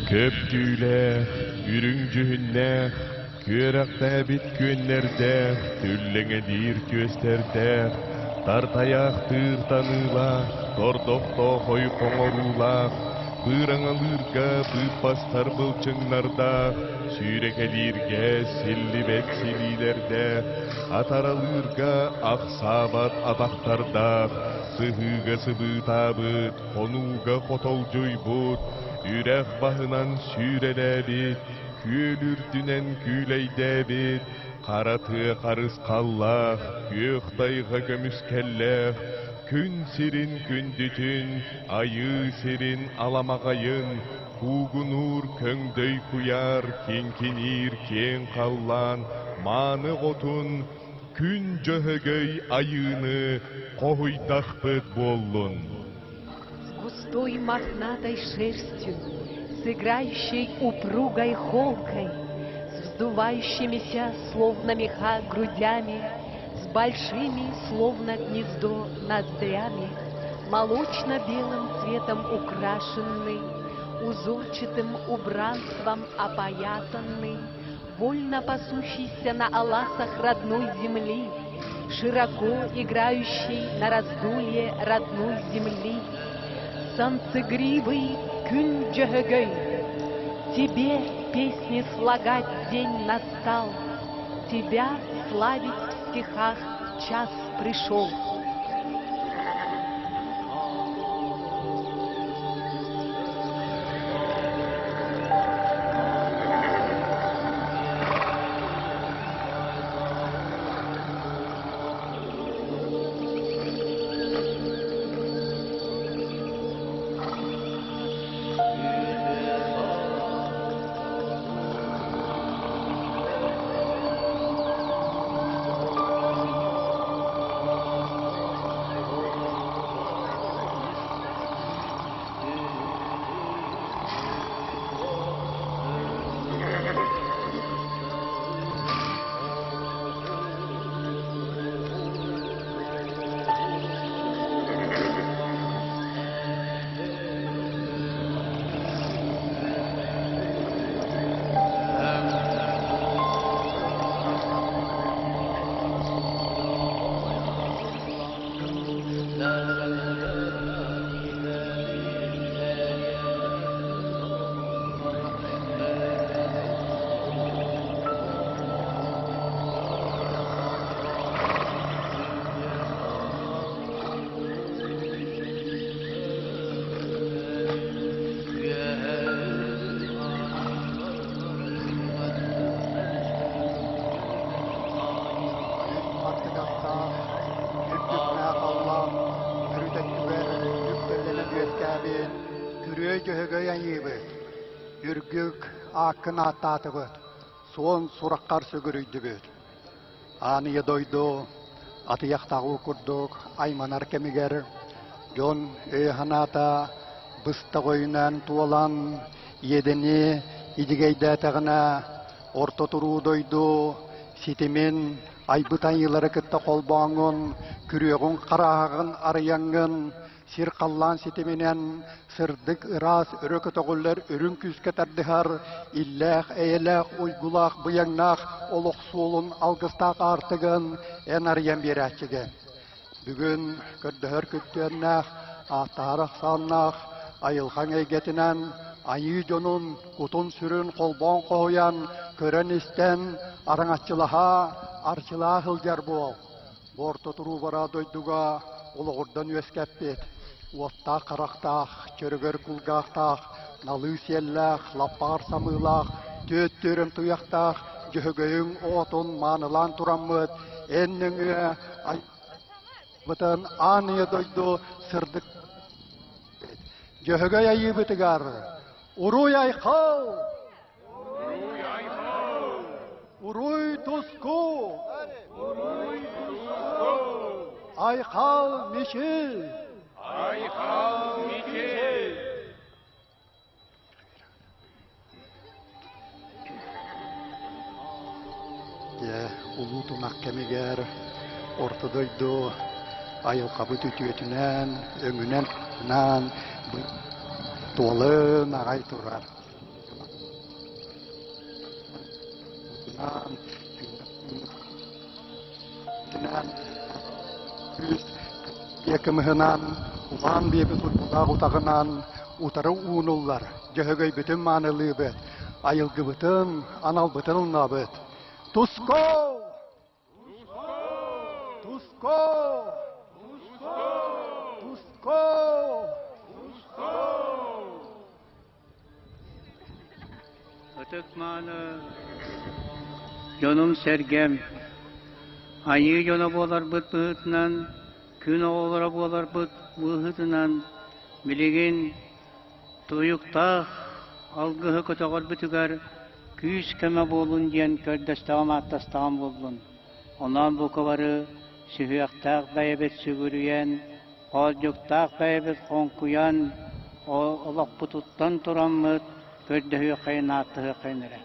Көп түүлээх, үрүҥ дьүһүннээх, күөрэхтээбит күөннэрдээх, түллэҥэлиир түөстэрдээх, тартайаахтыыр таныылаах, тордохтоох ойук оҥоруулаах, Быыраҥалыырга быыппастар былчыҥнардаах, сүүрэкэлииргэ силлибэт силиилэрдээх, атаралыырга ахсаабат атахтардаах, сыһыыга сыбыытаабыт, хонууга хотолдьуйбут, үрэх баһынан сүүрэлээбит, күөл үрдүнэн күүлэйдээбит, хара тыа харысхаллаах, күөх тайҕа көмүскэллээх, күн сирин күндүтүн, айыы сирин аламаҕайын, куугунуур көҥдөй куйаар, киҥкиниир киэҥ халлаан, мааны хотун, күн дьөһөгөй айыыны хоһуйдахпыт буоллун. С густой мохнатой шерстью, с играющей упругой холкой, с вздувающимися, словно меха, грудями, с большими, словно гнездо, ноздрями, молочно-белым цветом украшенный, узорчатым убранством опоясанный, вольно пасущийся на аласах родной земли, широко играющий на раздолье родной земли, солнцегривый күн дьөһөгөй, тебе песни слагать день настал, тебя славить в стихах час пришел. Хаттыгастаах, үрдүктээх халлаан өрүт өттүгэр үктэллэнэн үөскээбит күрүө дьөһөгөй айыыбыт, үргүк ааккын ааттаатыбыт, суон сураххар сүгүрүйдүбүт. Аан ийэ дойду атыйахтааҕы курдук айманар кэмигэр дьон өйө-санаата быстах өйүнэн туолан иэдэни идигэйдээтэҕинэ орто туруу дойду ситимин айбыт айыылары кытта холбооҥҥун күрүөҕүҥ харааһаҕын арыйаҥҥын сир-халлаан ситиминэн сырдык ыраас өрө көтөҕүллэр үрүҥ күүскэ тардыһар иллээх эйэлээх уйгулаах быйаҥнаах олох суолун алгыстаах аартыгын эн арыйан биэрээччигэ. Бүгүн көрдөһөр күттүөннээх, ааттаһар ахсааннаах айылҕаҥ эйгэтинэн айыы дьонун кутун-сүрүн холбоон хоһуйан, көрөн-истэн, араҥаччылаһа, арчылаа сылдьар буол. Бу орто туруу дойдуга олоҕурдан үөскэппит, уоттаах харахтаах, чөрөгөр кулгаахтаах, налыы сиэллээх, лаппаар самыылаах, түөттүөрүм туйахтаах дьөһөгөйүҥ оҕотун маанылаан тураммыт, эн нөҥүө айбытын аан ийэ дойду сырдык Дьөһөгөй айыыбытыгар Уруй айхал! Уруй туску! Уруй туску! Айхал мичил! Айхал мичил! Дьэ, улуу тунах кэмигэр орто дойду айылҕабыт үтүөтүнэн, өҥүнэн туолун аҕай турар. Күүс кымыһынан, улаан биэбит уйгулаах утаҕынан. утары уунуллар Дьөһөгөйбүтүн маанылыыбыт, айылгыбытын, аналбытын ылынабыт. Туско! Туско! Туско! Ытык-мааны дьонум-сэргэм, айыы дьоно буоларбыт быһыытынан, күн оҕолоро буоларбыт быһыытынан, билигин туйуктаах алгыһы көтөҕөрбүтүгэр күүс-көмө буолун диэн көрдөстөҕүм-ааттастаҕым буоллун. Онон бука бары сүһүөхтээх бэйэбит сүгүрүйэн, хоолдьуктаах бэйэбит хоҥкуйан, олохпутуттан тураммыт көрдөһүөххэйин, ааттаһыаххайын эрэ.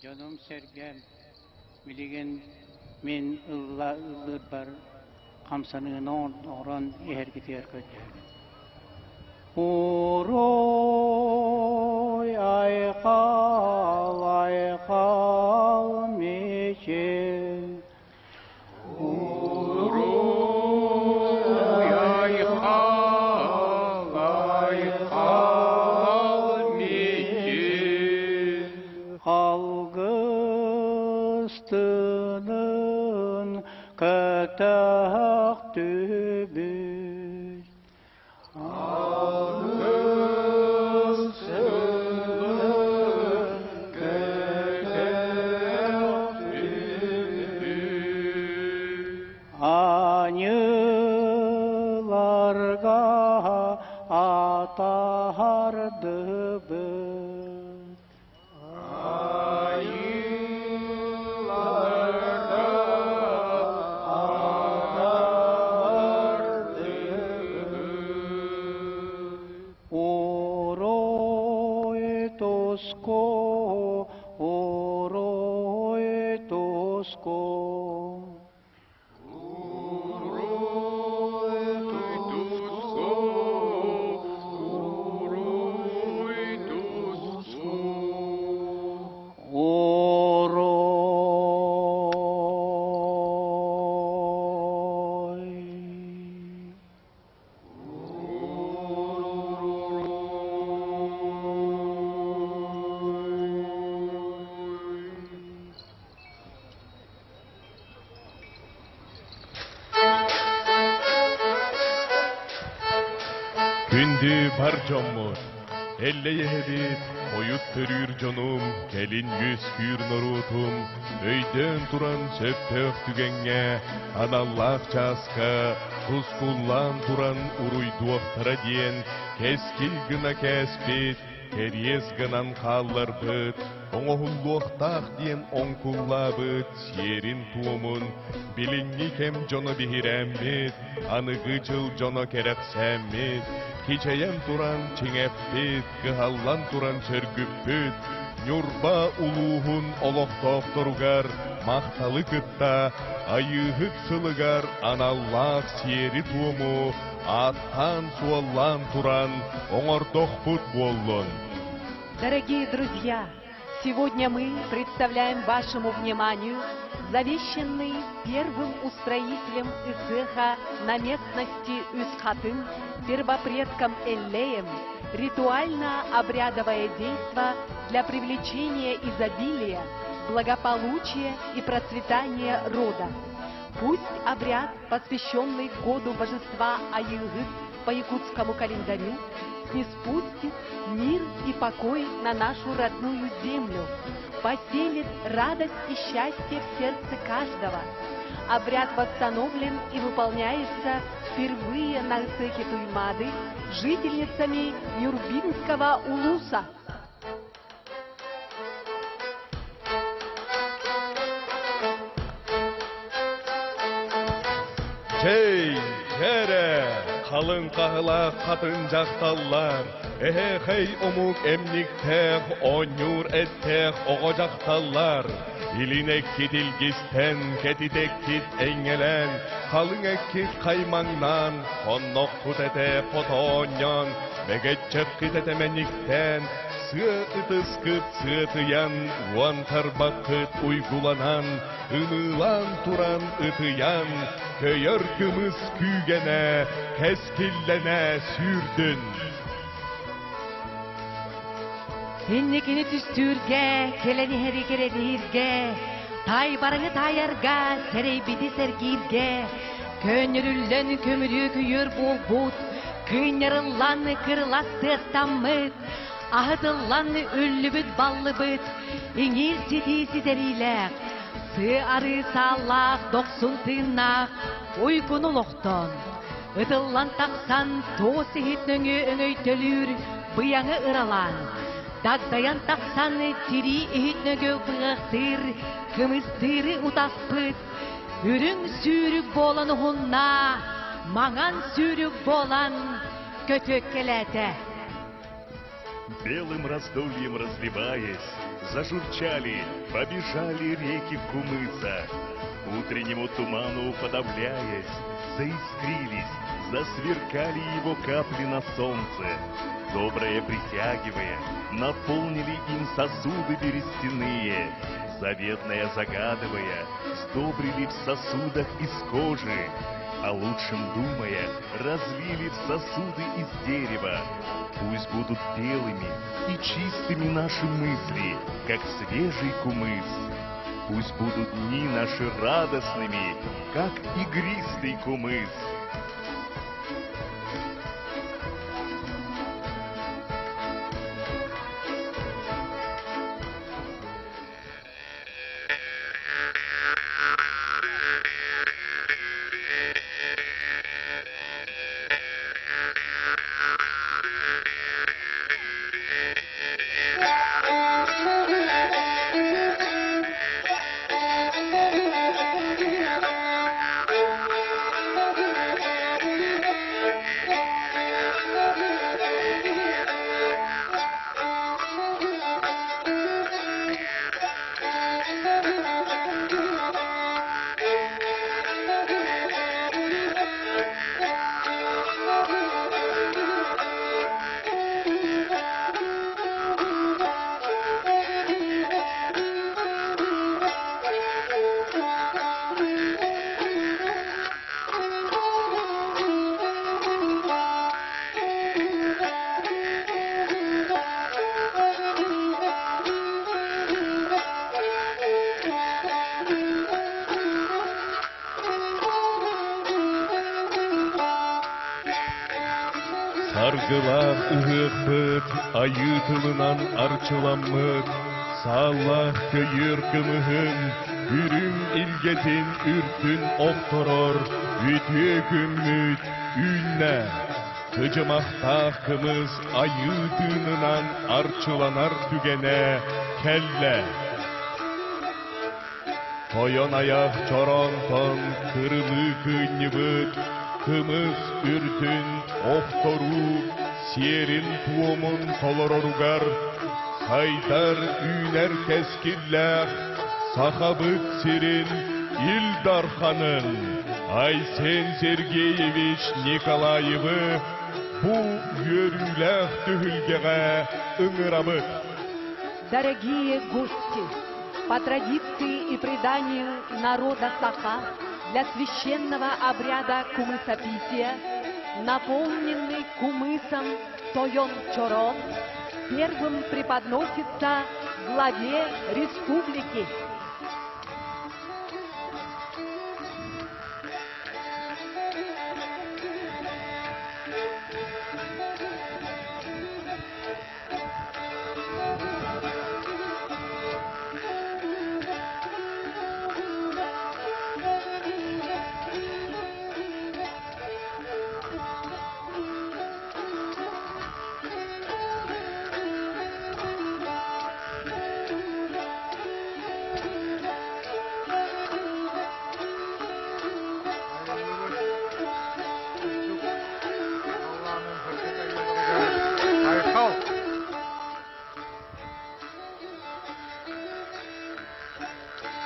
Дьонум-сэргэм, билигин мин ылла ыллыырбар хамсаныыны оҥорон иһэргитигэр көрдөһөбүн. Уруй айхал, айхал мичил, Уруй айхал, айхал мичил, Алгыстынын көтөх түбүт. Аньыыларга туску, уруй туску. Уруй. Күндү бар дьоммут, эллэйэһэбит, хойут төрүүр дьонум, кэлин үөскүүр норуотум, өйдөөн туран сөптөөх түгэҥҥэ, аналлаах чааска тускуллаан туран уруйдуохтара диэн кэскил гына кээспит, кэриэс гынан хаалларбыт, оҥоһуллуохтаах диэн оҥкуллаабыт сиэрин-туомун билиҥҥи кэм дьоно биһирээммит, аныгы дьыл дьоно кэрэхсээммит, кичэйэн туран чиҥэппит, кыһаллан туран сөргүппүт, Ньурба улууһун олохтоохторугар махталы кытта Айыыһыт сылыгар аналлаах сиэри-туому ааттаан-суоллаан туран оҥордохпут буоллун. Дорогие друзья, сегодня мы представляем вашему вниманию завещанный первым устроителем Ысыха на местности Үсхатын первопредком Эллеем ритуально-обрядовое действо для привлечения изобилия, благополучия и процветания рода. Пусть обряд, посвященный году божества Айыгыт по якутскому календарю, ниспустит мир и покой на нашу родную землю, поселит радость и счастье в сердце каждого. Обряд восстановлен и выполняется впервые на цехе Туймады жительницами Нюрбинского улуса. Чэй, кэрэ, халыҥ хаһылаах хатын дьахталлар, эһээхэй омук эмниктээх, оонньуур эттээх оҕо дьахталлар, илин эккит илгистэн, кэтит эккит эйҥэлээн, халыҥ эккит хаймаҥнаан, хонноххут этэ хото оонньоон, мэгэччэххит этэ мэниктээн, сыа ытыскыт сыатыйан, уон тарбаххыт уйгуланан, ымыылаан туран ытыйан, көйөр кымыс күүгэнэ, кэскиллэнэ сүүрдүн. Инникини түстүүргэ, кэлэн иһэри кэрэлииргэ, таайбарыҥы таайарга, сэрэйбити сэргииргэ, көннөрүллэн көмүрүө күйүөр буолбут, кыынньарыллан кырылас тыастаммыт, аһытыллан үллүбүт баллыбыт, иҥиир ситии ситэриилээх, сыа-арыы сааллаах дохсун тыыннаах уйгуну олохтоон, ытыллан тахсан туос иһит нөҥүө өҥөйтөлүүр быйаҥы ыралаан, дагдайан тахсан тирии иһит нөҥүө быһахтыыр, кымыстыыры утаспыт, үрүҥ сүүрүк буолан уһунна, маҥан сүүрүк буолан көтүөккэлээтэ. Белым раздольем разливаясь, зажурчали, побежали реки кумыса. Утреннему туману уподобляясь, заискрились, засверкали его капли на солнце. Доброе притягивая, наполнили им сосуды берестяные, заветное загадывая, сдобрили в сосудах из кожи, о лучшем думая, разлили в сосуды из дерева. Пусть будут белыми и чистыми наши мысли, как свежий кумыс. Пусть будут дни наши радостными, как игристый кумыс. Айгылаах ыһыахпыт айыы тылынан арчыламмыт, сааллаах көйүөр кымыһын, үрүҥ илгэтин үрдүн охторор үтүө күммүт үүннэ. Кыдьымахтаах кымыс айыы тыынынан арчыланар түгэнэ кэллэ. Тойон айах чороонтон кырылыы кыынньыбыт кымыс үрдүн охторуу сиэрин-туомун толороругар сайдар үүнэр кэскиллээх Сахабыт сирин Ил Дарханын Айсен Сергеевич Николаевы бу үөрүүлээх түһүлгэҕэ ыҥырабыт. Дорогие гости, по традиции и преданию народа Саха для священного обряда кумысопития, наполненный кумысом Тойон-Чорон, первым преподносится главе республики. Айхал!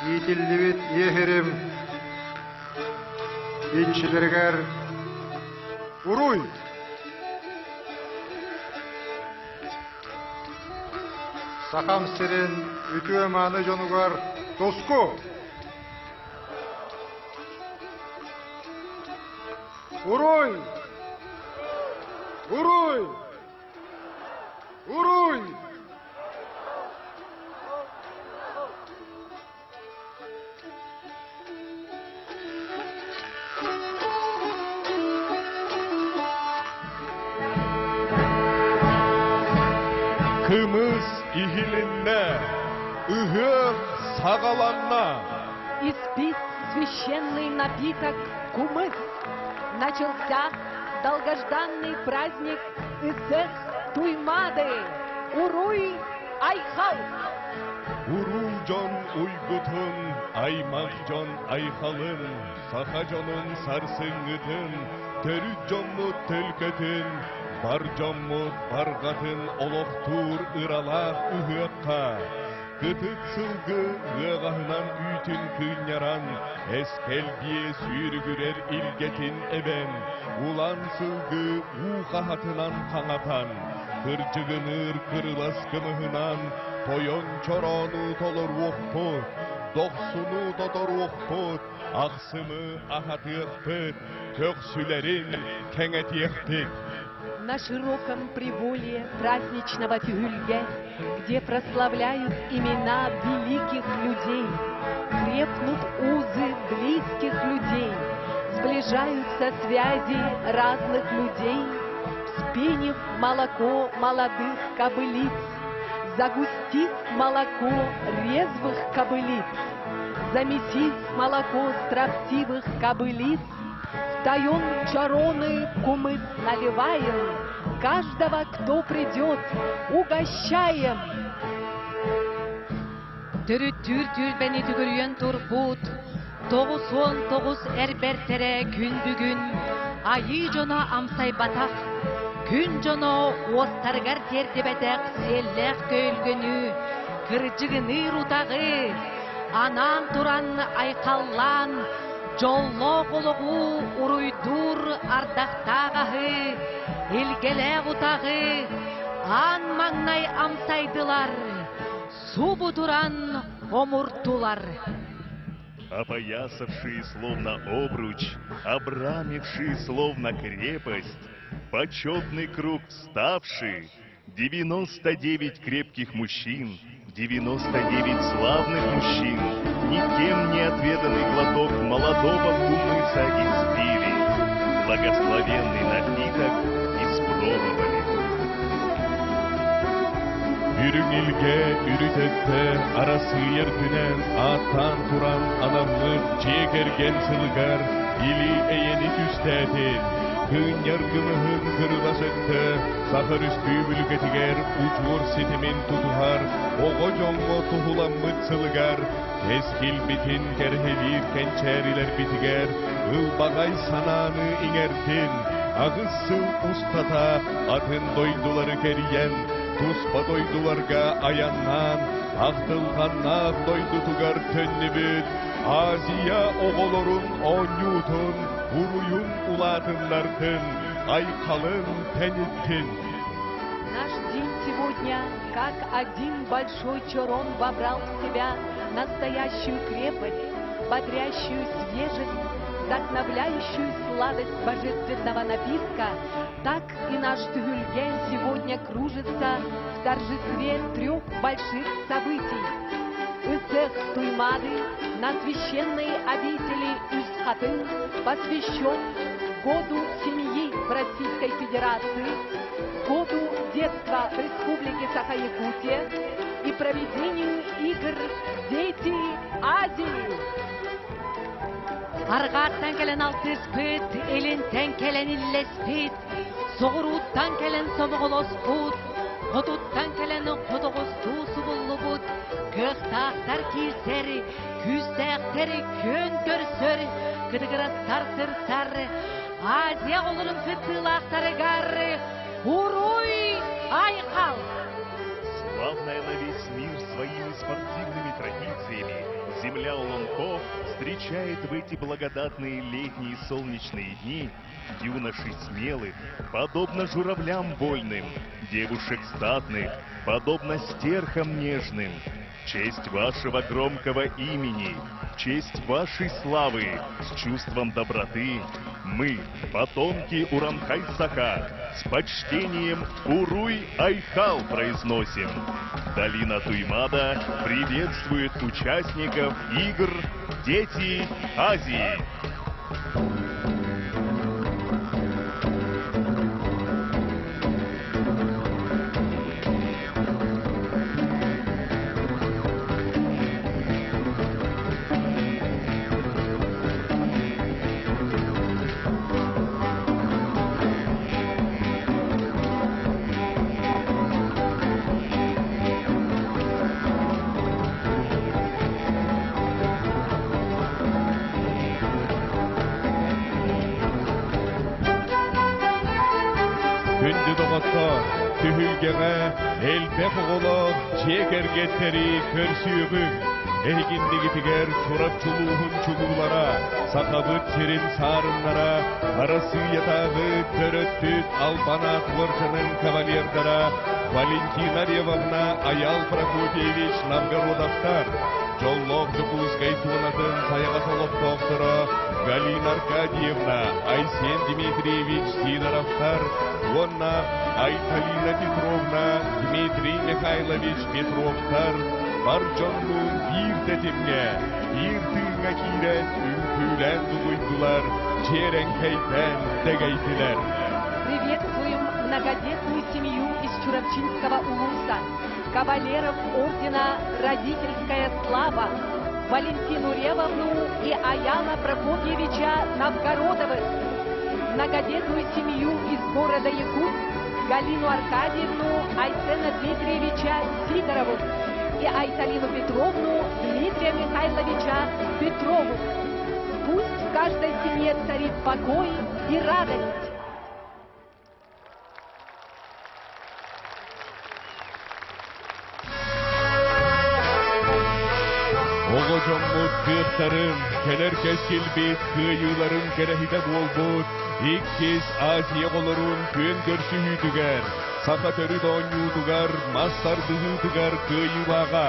Иитиллибит иэһирим иччилэригэр уруй! Сахам сирин үтүө-мааны дьонугар туску! Уруй! Уруй! Уруй! Кымыс иһилиннэ, ыһыах саҕаланна. Испит священный напиток кумыс. Начался долгожданный праздник Ысыах Туймаады. Уруй Айхал! Уруу дьон уйгутун, аймах дьон айхалын, саха дьонун сарсыҥҥытын, төрүт дьоммут төлкөтүн, бар дьоммут барҕатын олохтуур ыралаах ыһыахха Кытыт сылгы ыаҕаһынан үүтүн кыынньаран, эскэлбиэ сүүрүгүрэр илгэтин эбэн, улан сылгы уу хаһатынан хаҥатан, кырдьыгыныыр кырылас кымыһынан тойон чороону толоруохпут, дохсуну тоторуохпут, ахсымы аһатыахпыт, көхсүлэрин кэҥэтиэхпит. На широком приволье праздничного Тюгюльге, где прославляют имена великих людей, крепнут узы близких людей, сближаются связи разных людей, вспенив молоко молодых кобылиц, загустив молоко резвых кобылиц, замесив молоко строптивых кобылиц, в тайон чароны кумыс наливаем, каждого, кто придет, угощаем. Төрүттүүр түөлбэни түгүрүйэн турбут, 99 эр бэртэрэ күн бүгүн айыы дьоно амсайбатах, күн дьоно уостарыгар тиэрдибэтэх сиэллээх көйүлгөнү, кырдьыгыныыр утаҕы, анаан туран айхаллаан, дьоллоох олоҕу уруйдуур ардахтаах аһы, илгэлээх утаҕы аан маҥнай амсайдылар, субу туран омуртулар. Опоясавшие словно обруч, обрамившие словно крепость, почетный круг вставший, 99 крепких мужчин, 99 славных мужчин, никем не отведанный глоток молодого кумыса испили, благословенный напиток испробовали. Үрүҥ илгэ үрүт өттө Арассыыйа үрдүнэн ааттаан туран анаммыт дьиэ кэргэн сылыгар или-эйэни түстээтин, кыынньар кымыһын кырылас өттө Саха Өрөспүүбүлүкэтигэр удьуор ситимин тутуһар оҕо дьоҥҥо туһуламмыт сылыгар кэскилбитин кэрэһилиир кэнчээрилэрбитигэр ылбаҕай санааны иҥэрдин, аҕыс сыл устата атын дойдулары кэрийэн, туспа дойдуларга айаннаан, ахтылҕаннаах дойдутугар төннүбүт Азия оҕолорун оонньуутун уруйун улаатыннардын, айхалын тэниттин. Наш день сегодня, как один большой чорон вобрал в себя настоящую крепость, бодрящую свежесть, вдохновляющую сладость божественного напитка, так и наш Түһүлгэ сегодня кружится в торжестве трех больших событий. Ыһыах Туймаады на священной обители Үс Хатыҥ посвящен Году семьи в Российской Федерации, Году детства в Республике Саха-Якутия и проведению игр «Дети Азии». Арҕааттан кэлэн алтыспыт, илинтэн кэлэн иллэспит, соҕурууттан кэлэн сомоҕолоспут, хотуттан кэлэн хотоҕостуу субуллубут, кыахтаахтар киирсэр, күүстээхтэр күөн көрсөр, кытыгырастар сырсар, Азия оҕолорун кыттыылаахтарыгар Уруй Айхал! Славная на весь мир своими спортивными традициями, земля Олонхо встречает в эти благодатные летние солнечные дни юношей смелых, подобно журавлям вольным, девушек статных, подобно стерхам нежным. В честь вашего громкого имени, в честь вашей славы, с чувством доброты, мы, потомки Уранхай-Саха, с почтением Уруй Айхал произносим. Долина Туймада приветствует участников игр «Дети Азии». Күндү доҕоттор, түһүлгэҕэ элбэх оҕолоох дьиэ кэргэттэри көрсүөҕүҥ. Эһигиннигитигэр Чурапчы улууһун чулуулара, Сахабыт сирин саарыннара, Арассыыйатааҕы төрөппүт Албан аат уордьанын кавалердара Валентина Ревовна, Айал Прокопьевич Новгородовтар, дьоллоох Дьокуускай туонатын сайаҕас олохтоохторо Галина Аркадьевна, Айсен Дмитриевич Сидоровтар уонна Айталина Петровна, Дмитрий Михайлович Петровтар бар дьоннуун биир тэтимҥэ, биир тыыҥҥа киирэн үҥкүүлээн дугуйдулар, дьиэрэҥкэйдээн дэгэйдилэр. Приветствуем многодетную семью из Чурапчинского улуса, кавалеров ордена «Родительская слава» Валентину Ревовну и Аяла Прокопьевича Новгородовых, многодетную семью из города Якутск Галину Аркадьевну, Айсена Дмитриевича Сидоровых и Айталину Петровну Дмитрия Михайловича Петровых. Пусть в каждой семье царит покой и радость. Оҕо дьоммут кыахтарын, кэлэр кэскилбит кыайыыларын кэрэһитэ буолбут иккис Азия оҕолорун күөн көрсүһүүтүгэр, саха төрүт оонньуутугар, мас тардыһыытыгар кыайыылааҕа,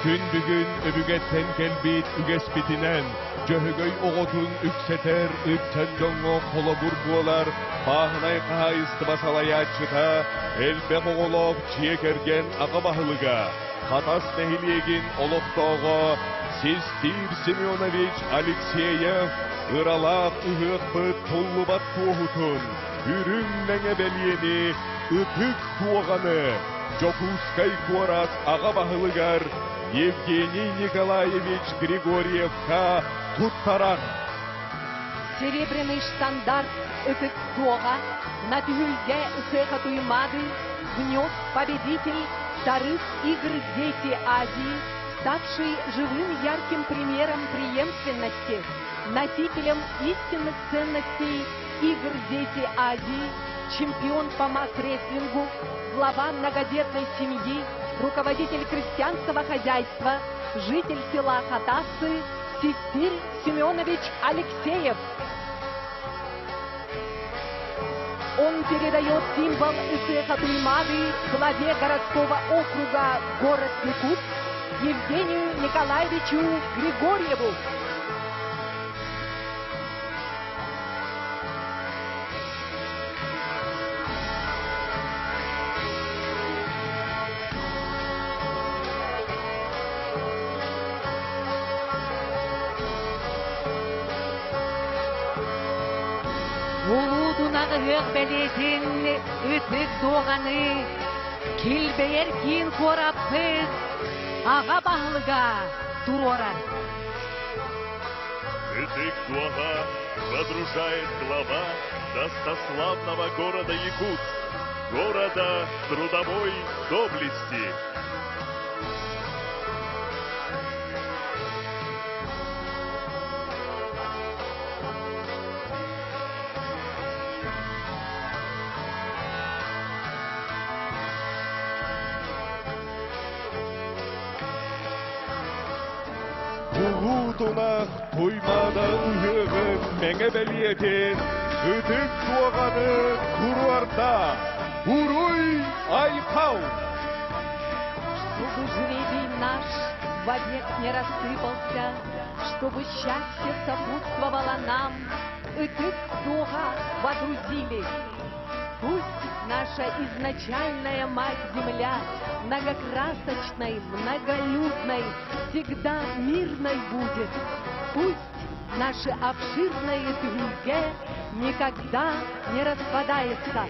күн бүгүн өбүгэттэн кэлбит үгэспитинэн Дьөһөгөй оҕотун үксэтэр ыччат дьоҥҥо холобур буолар бааһынай хаһаайыстыба салайааччыта, элбэх оҕолоох дьиэ кэргэн аҕа баһылыга, Хатас нэһилиэгин олохтооҕо Систиир Семенович Алексеев ыралаах ыһыахпыт туллубат туоһутун, үрүҥ мэҥэ бэлиэни, ытык дуоҕаны. Дьокуускай куорат аҕа баһылыгар Евгений Николаевич Григорьевка туттарар. Серебряный штандарт ытык дуоҕа на түһүлгэ Ысыаха Туймаады внес победитель вторых игр «Дети Азии», ставший живым ярким примером преемственности, носителем истинных ценностей игр «Дети Азии», чемпион по масс-рестлингу, глава многодетной семьи, руководитель крестьянского хозяйства, житель села Хатассы Систирь Семенович Алексеев. Он передает символ Исеха Туймады главе городского округа город Якутск Евгению Николаевичу Григорьеву. Улуутунах ыһыах бэлиэтин ытык дуоҕаны килбэйэр киин куораппыт аҕа баһылыга туруорар. Ытык дуоҕа водружает глава достославного города Якутск, города трудовой доблести. Улуу тунах Туймаада ыһыаҕын мэҥэ бэлиэтин ытык дуоҕаны туруорда. Уруй Айхал! Чтобы жребий наш вовек не рассыпался, чтобы счастье сопутствовало нам, ытык дуоҕа водрузили. Пусть наша изначальная мать-земля многокрасочной, многолюдной, всегда мирной будет. Пусть наше обширное түһүлгэ никогда не распадается.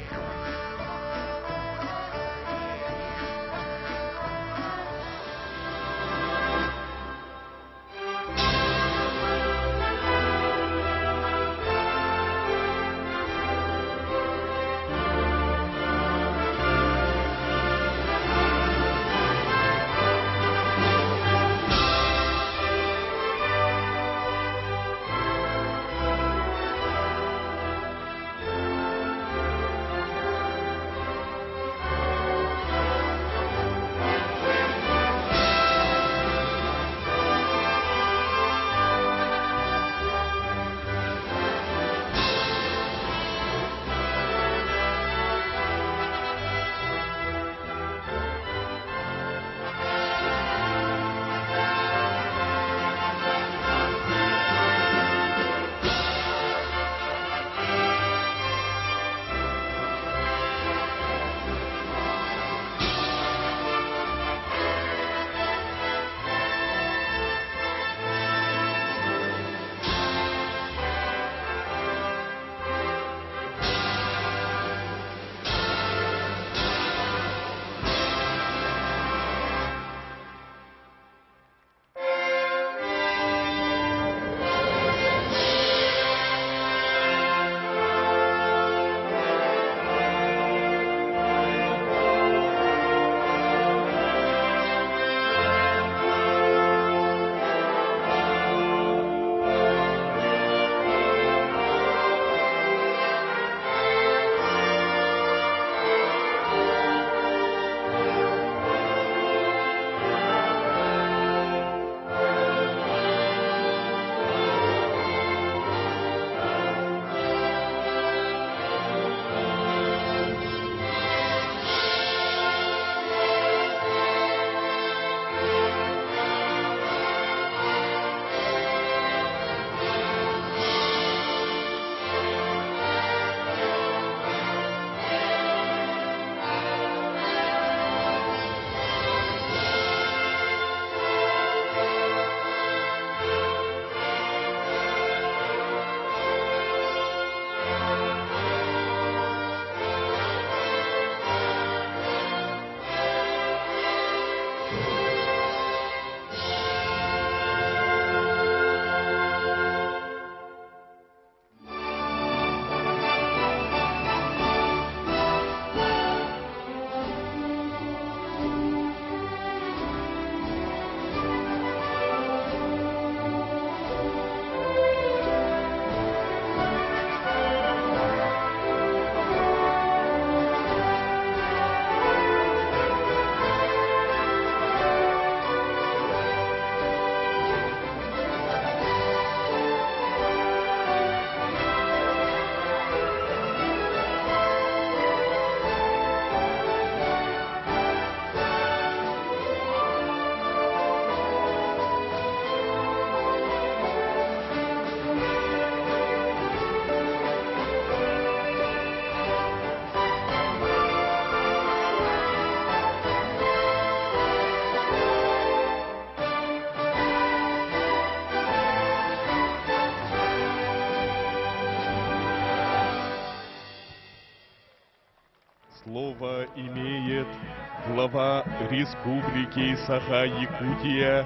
Глава Республики Саха-Якутия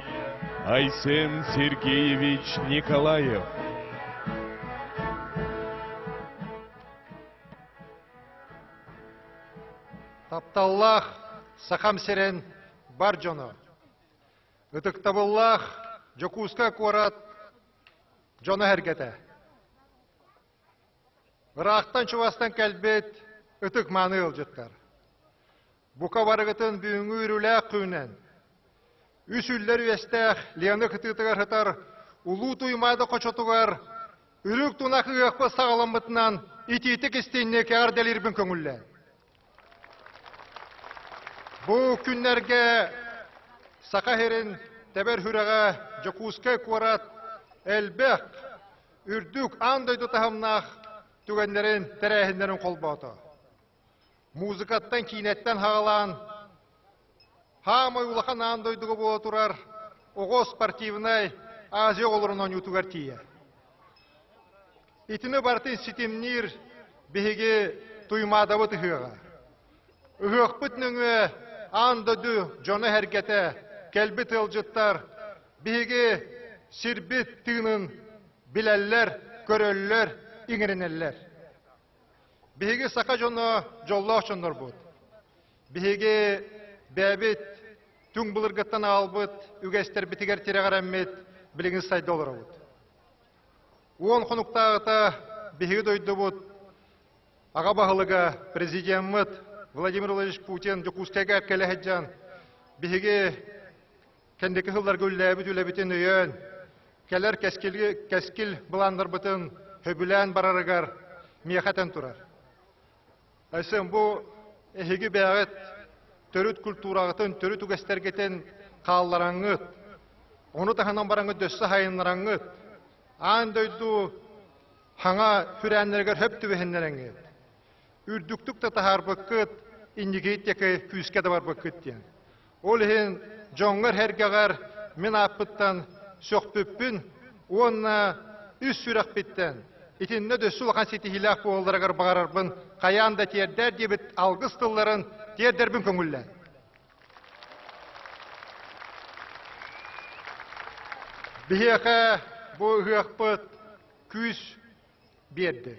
Айсен Сергеевич Николаев. Тапталлаах Сахам сирин бар дьоно! Ытыктабыллаах Дьокуускай куорат дьоно-сэргэтэ! Ыраахтан-чугастан кэлбит ытык-мааны ыалдьыттар! Бука барыгытын бүгүҥҥү үөрүүлээх күнүнэн үс үллэр үөстээх Лена кытыытыгар сытар Улуу Туймаада хочотугар үрүҥ тунах ыһыахпыт саҕаламмытынан итиитик истиҥник эҕэрдэлиирбин көҥүллээн. Бу күннэргэ Саха сирин тэбэр сүрэҕэ Дьокуускай куорат элбэх үрдүк аан дойду таһымнаах түгэннэрин, тэрээһиннэрин холбоото. Музыкаттан, киинэттэн хаҕалаан, хаамай улахан аан дойдуга буола турар оҕо спортивнай Азия оҕолорун оонньуутугар тиийэр. Итини барытын ситимниир биһиги Туймаадабыт ыһыаҕа. Ыһыахпыт нөҥүө аан дойду дьоно-сэргэтэ, кэлбит ыалдьыттар биһиги сирбит тыынын билэллэр, көрөллөр, иҥэринэллэр. Биһиги саха дьоно дьоллоох дьоннорбут. Биһиги бэйэбит түҥ былыргыттан аҕалбыт үгэстэрбитигэр тирэҕирэммит билигин сайда олоробут. Уон хонуктааҕыта биһиги дойдубут аҕа баһылыга президеммыт Владимир Владимирович Путин Дьокуускайга кэлэ сылдьан биһиги кэнники сылларга үлэлээбит үлэбитин өйөөн, кэлэр кэскил, кэскил былааннарбытын сөбүлээн барарыгар миэхэ этэн турар. Айсен, бу эһиги бэйэҕит төрүт культураҕытын, төрүт үгэстэргитин хааллараҥҥыт, ону таһынан бараҥҥыт өссө сайыннараҥҥыт, аан дойду хаҥа сүрээннэригэр хөп түбэһиннэрэҥҥит, үрдүктүк да таһаарбыккыт, инники диэки күүскэ да барбыккыт диэн. Ол иһин дьоҥҥор-сэргэҕэр мин ааппыттан сөхпүппүн уонна үс сүрэхпиттэн итиннэ да өссө улахан ситиһиилээх буолалларыгар баҕарарбын хайаан да тиэрдээр диэбит алгыс тылларын тиэрдэрбин көҥүллээн. Биһиэхэ бу ыһыахпыт күүс биэрдэ.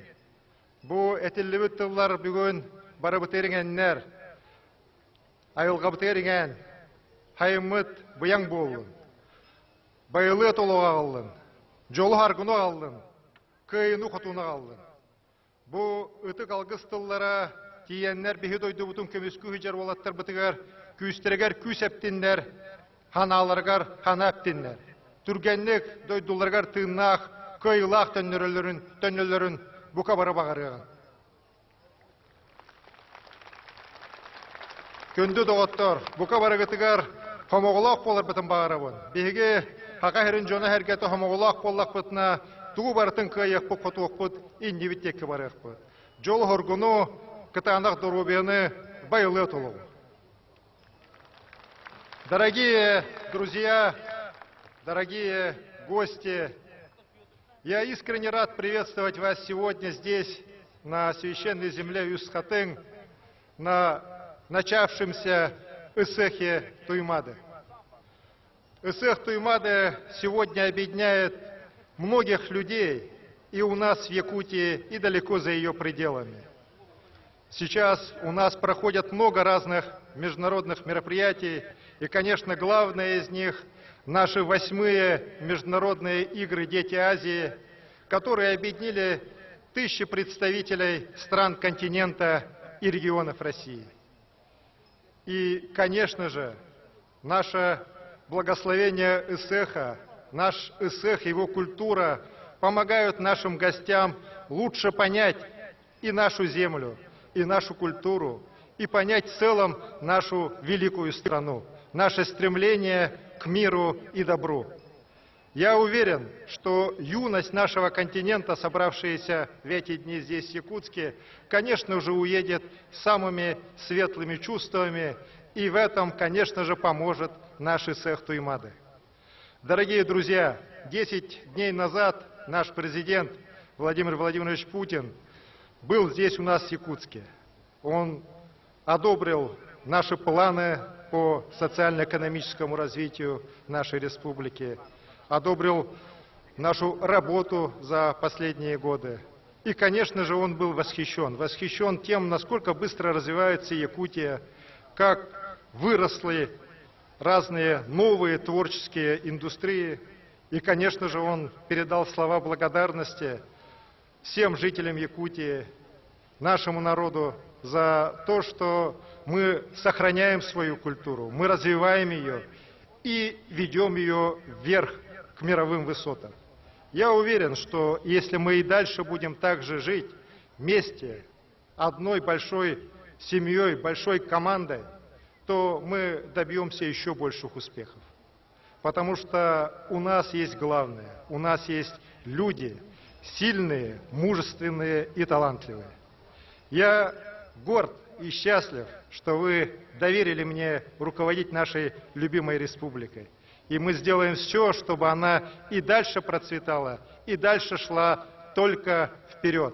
Бу этиллибит тыллар бүгүн барыбытыгар иҥэннэр, Айылҕабытыгар иҥээн, хайыммыт быйаҥ буоллун, байылыат олоҕу аҕаллын, дьолу-саргыны аҕаллын, кыайыыны-хотууну аҕаллын. Бу ытык алгыс тыллара тиийэннэр биһи дойдубутун көмүскүү сылдьар уолаттарбытыгар күүстэригэр күүс эптиннэр, ханааларыгар хана эптиннэр. Түргэнник дойдуларыгар тыыннаах, кыайыылаах төннөрөллөрүн, төннөллөрүн бука бары баҕарыаҕын. Күндү доҕоттор, бука барыгытыгар хомоҕолоох буоларбытын баҕарабын. Биһиги Саха сирин дьоно-сэргэтэ хомоҕолоох буоллахпытына, тугу барытын кыайыахпыт, хотуохпут, иннибит диэки барыахпыт. Дьол-хоргуну, кытаанах доруобуйаны байылыа толоҕу. Дорогие друзья, дорогие гости, я искренне рад приветствовать вас сегодня здесь, на священной земле Юсхатын, на начавшемся Ысыахе Туймады. Ысыах Туймады сегодня объединяет многих людей и у нас в Якутии, и далеко за ее пределами. Сейчас у нас проходят много разных международных мероприятий, и, конечно, главное из них – наши восьмые международные игры «Дети Азии», которые объединили тысячи представителей стран континента и регионов России. И, конечно же, наше благословение Исеха, наш Исех, его культура помогают нашим гостям лучше понять и нашу землю, и нашу культуру, и понять в целом нашу великую страну, наше стремление к миру и добру. Я уверен, что юность нашего континента, собравшаяся в эти дни здесь, в Якутске, конечно же, уедет самыми светлыми чувствами, и в этом, конечно же, поможет наш Исех Туймады. Дорогие друзья, 10 дней назад наш президент Владимир Владимирович Путин был здесь у нас в Якутске. Он одобрил наши планы по социально-экономическому развитию нашей республики, одобрил нашу работу за последние годы. И, конечно же, он был восхищен. Восхищен тем, насколько быстро развивается Якутия, как выросли разные новые творческие индустрии. И, конечно же, он передал слова благодарности всем жителям Якутии, нашему народу за то, что мы сохраняем свою культуру, мы развиваем ее и ведем ее вверх к мировым высотам. Я уверен, что если мы и дальше будем так же жить вместе, одной большой семьей, большой командой, то мы добьемся еще больших успехов. Потому что у нас есть главное, у нас есть люди сильные, мужественные и талантливые. Я горд и счастлив, что вы доверили мне руководить нашей любимой республикой. И мы сделаем все, чтобы она и дальше процветала, и дальше шла только вперед.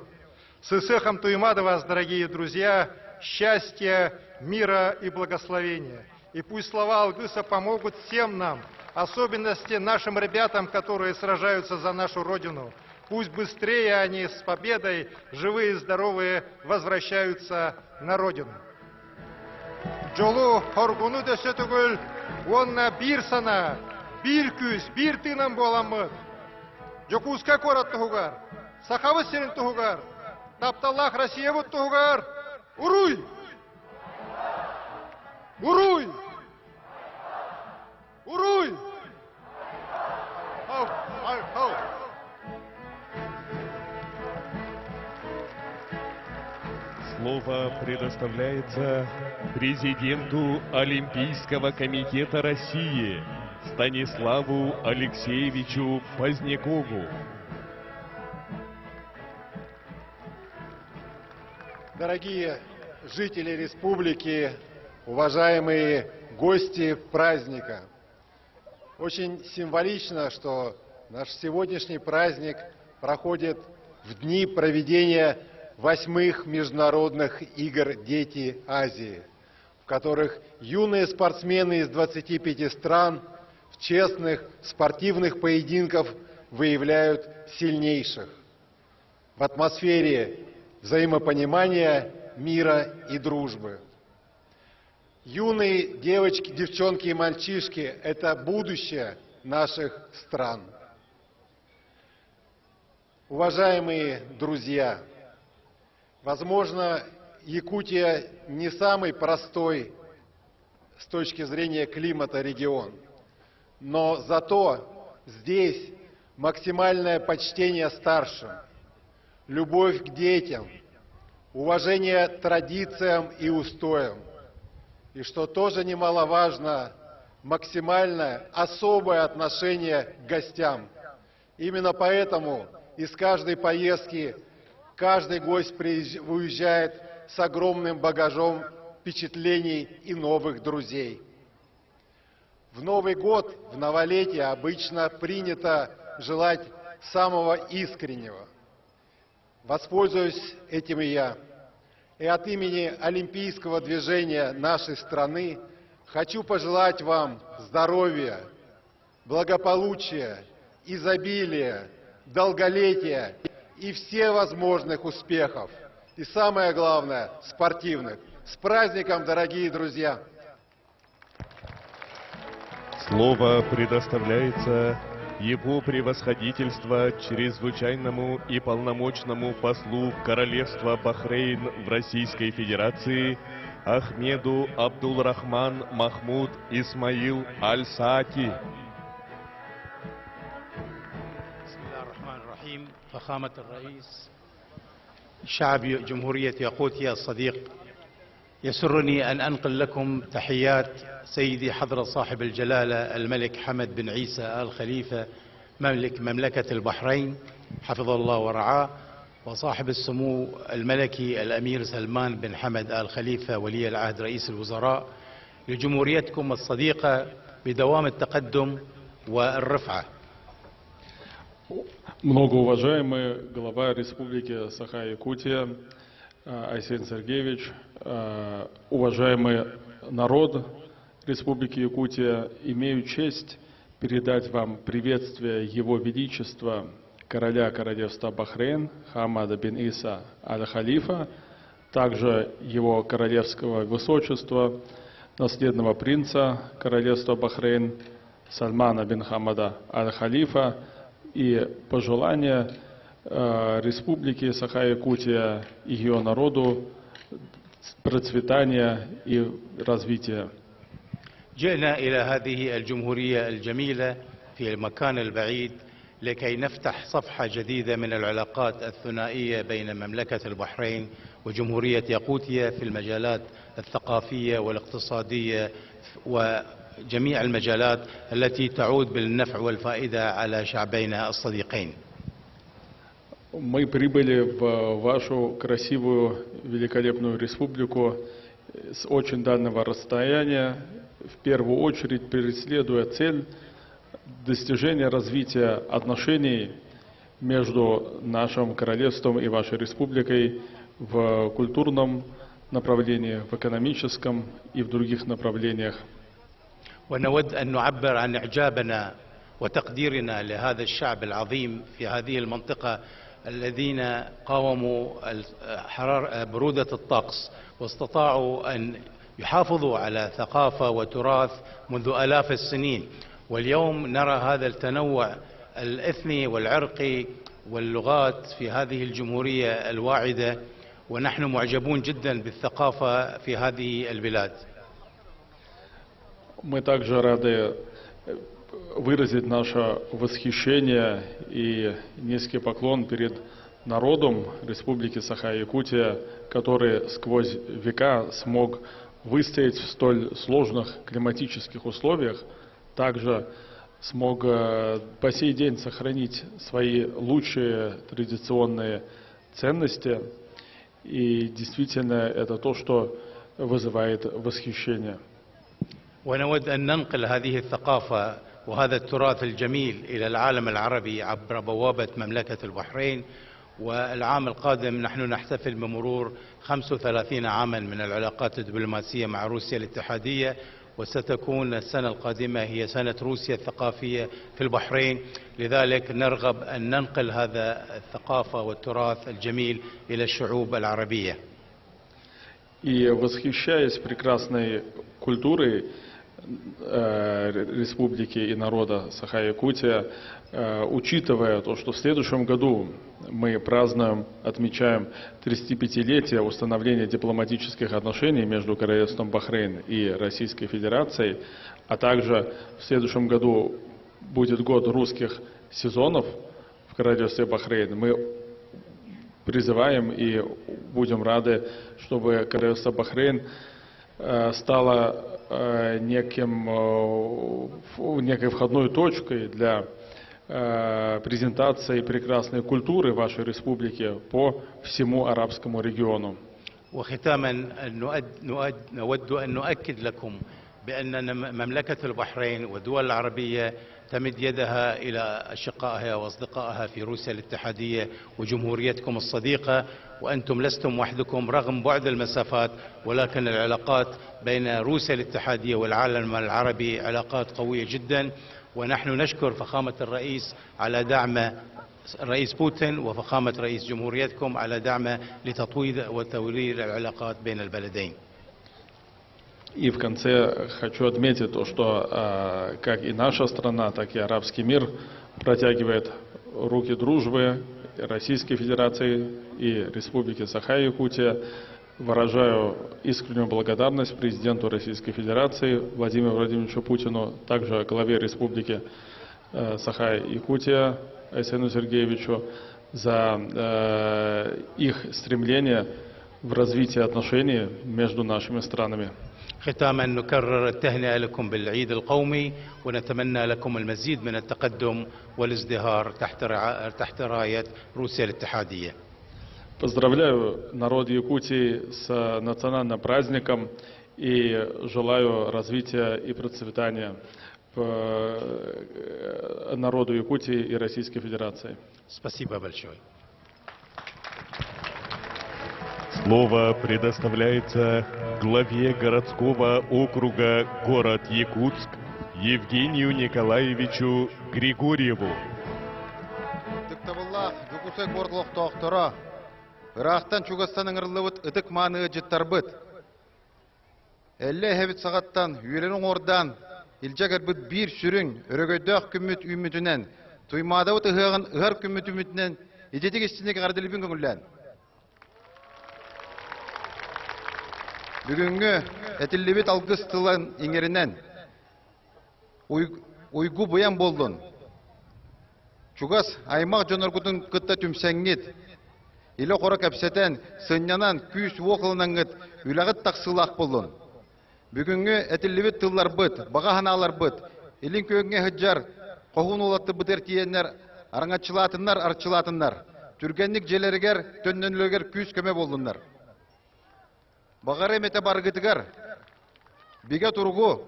С Ыһыаҕым Туймаада вас, дорогие друзья, счастья, мира и благословения. И пусть слова Алгыса помогут всем нам, особенности нашим ребятам, которые сражаются за нашу Родину. Пусть быстрее они с победой, живые и здоровые, возвращаются на Родину. Дьолу-соргуну өссө төгүл, уонна биир санаа, биир күүс, биир тыын буоламмыт. Дьокуускай куорат туһугар, Сахабыт сирин туһугар, тапталлаах Россиябыт туһугар, Уруй! Уруй! Уруй! Хау, хау, хау. Слово предоставляется президенту Олимпийского комитета России Станиславу Алексеевичу Позднякову. Дорогие жители республики, уважаемые гости праздника. Очень символично, что наш сегодняшний праздник проходит в дни проведения восьмых международных игр «Дети Азии», в которых юные спортсмены из 25 стран в честных спортивных поединках выявляют сильнейших. В атмосфере взаимопонимания, мира и дружбы. Юные девочки, девчонки и мальчишки – это будущее наших стран. Уважаемые друзья, возможно, Якутия не самый простой с точки зрения климата регион, но зато здесь максимальное почтение старшим, любовь к детям, уважение традициям и устоям. И что тоже немаловажно, максимальное особое отношение к гостям. Именно поэтому из каждой поездки каждый гость уезжает с огромным багажом впечатлений и новых друзей. В Новый год, в новолетие обычно принято желать самого искреннего. Воспользуюсь этим и я. И от имени Олимпийского движения нашей страны хочу пожелать вам здоровья, благополучия, изобилия, долголетия и всевозможных успехов. И самое главное, спортивных. С праздником, дорогие друзья! Слово предоставляется его превосходительство чрезвычайному и полномочному послу Королевства Бахрейн в Российской Федерации Ахмеду Абдулрахман Махмуд Исмаил Аль-Саати. بسم الله الرحمن الرحيم. فخامة الرئيس، شعب جمهورية ياقوتيا الصديق، يسرني أن أنقل لكم تحيات سيدي حضرة صاحب الجلالة الملك حمد بن عيسى آل خليفة، ملك مملكة البحرين، حفظه الله ورعاه، وصاحب السمو الملكي الأمير سلمان بن حمد آل خليفة، ولي العهد رئيس الوزراء، لجمهوريتكم الصديقة بدوام التقدم والرفعة. Многоуважаемый глава Республики Саха-Якутия Айсен Сергеевич, уважаемые народ Республики Якутия, имею честь передать вам приветствие Его Величества короля Королевства Бахрейн Хамада бин Иса Аль-Халифа, также его королевского высочества, наследного принца Королевства Бахрейн Сальмана бин Хамада Аль-Халифа и пожелания Республики Саха-Якутия и ее народу процветания и развития. جئنا إلى هذه الجمهورية الجميلة في المكان البعيد لكي نفتح صفحة جديدة من العلاقات الثنائية بين مملكة البحرين وجمهورية ياقوتيا في المجالات الثقافية والاقتصادية وجميع المجالات التي تعود بالنفع والفائدة على شعبينا الصديقين. Мы прибыли в вашу красивую, великолепную республику с очень дальнего расстояния, в первую очередь преследуя цель достижения развития отношений между нашим королевством и вашей республикой в культурном направлении, в экономическом и в других направлениях. ونود أن نعبر عن إعجابنا وتقديرنا لهذا الشعب العظيم في هذه المنطقة الذين قاوموا حرار برودة الطقس واستطاعوا أن يحافظوا على ثقافة وتراث منذ آلاف السنين واليوم نرى هذا التنوع الإثني والعرقي واللغات في هذه الجمهورية الواعدة ونحن معجبون جدا بالثقافة في هذه البلاد. Мы также рады выразить наше восхищение и низкий поклон перед народом Республики Саха-Якутия, который сквозь века смог выстоять в столь сложных климатических условиях, также смог по сей день сохранить свои лучшие традиционные ценности. И действительно это то, что вызывает восхищение. ونود أن ننقل هذه الثقافة وهذا التراث الجميل إلى العالم العربي عبر بوابة مملكة البحرين والعام القادم نحن نحتفل بمرور 35 عاما من العلاقات الدبلوماسية مع روسيا الاتحادية وستكون السنة القادمة هي سنة روسيا الثقافية في البحرين لذلك نرغب أن ننقل هذا الثقافة والتراث الجميل إلى الشعوب العربية. И восхищаясь прекрасной культурой республики и народа Саха-Якутия, учитывая то, что в следующем году мы празднуем, отмечаем 35-летие установления дипломатических отношений между Королевством Бахрейн и Российской Федерацией, а также в следующем году будет год русских сезонов в Королевстве Бахрейн, мы призываем и будем рады, чтобы Королевство Бахрейн стало некой входной точкой для презентации прекрасной культуры вашей республики по всему арабскому региону. وختاما نؤد نؤد نود أن نؤكد لكم بأن مملكة البحرين والدول العربية تمد يدها إلى أشقائها وأصدقائها في روسيا الاتحادية وجمهوريتكم الصديقة وأنتم لستم وحدكم رغم بعد المسافات ولكن العلاقات بين روسيا الاتحادية والعالم العربي علاقات قوية جدا ونحن نشكر فخامة الرئيس على دعمه الرئيس بوتين وفخامة رئيس جمهوريتكم على دعمه لتطوير وتوليد العلاقات بين البلدين. И в конце хочу отметить то, что как и наша страна, так и арабский мир протягивает руки дружбы Российской Федерации и Республики Саха-Якутия. Выражаю искреннюю благодарность президенту Российской Федерации Владимиру Владимировичу Путину, также главе Республики Саха-Якутия Айсену Сергеевичу за их стремление в развитии отношений между нашими странами. ختاما نكرر التهنئة لكم بالعيد القومي ونتمنى لكم المزيد من التقدم والازدهار تحت تحت راية روسيا الاتحادية. Поздравляю народ Якутии с национальным праздником и желаю развития и процветания народу Якутии и Российской Федерации. Спасибо большое. Слово предоставляется главе городского округа город Якутск Евгению Николаевичу Григорьеву. Ытыктабыллаах Дьокуускай куорат олохтоохторо, ыраахтан чугастан ыҥырыллыбыт ытык мааны ыалдьыттарбыт, Эллэ эһэбит саҕаттан үөрэн уҥуордаан илдьэ кэлбит биир сүрүн, өрөгөйдөөх күммүт үүммүтүнэн, Туймаадабыт ыһыаҕын ыһар күммүт үүммүтүнэн ититик истиник эҕэрдэлиибин көҥүллээн. Бүгүҥҥү этиллибит алгыс тылын иҥэринэн уйгу быйаҥ буоллун. Чугас аймах дьонноргутун кытта түмсэҥҥит, илэ-хоро кэпсэтэн, сынньанан, күүс-уох ылынаҥҥыт үлэҕит тахсыылаах буоллун. Бүгүҥҥү этиллибит тылларбыт, баҕа санааларбыт илин күөҥҥэ сылдьар хоһуун уолаттарбытыгар тиийэннэр араҥаччылаатыннар, арчылаатыннар, түргэнник дьиэлэригэр төннөнөллөрүгэр күүс-көмө буоллуннар. Баҕар эмэтэ барыгытыгар бигэ туругу,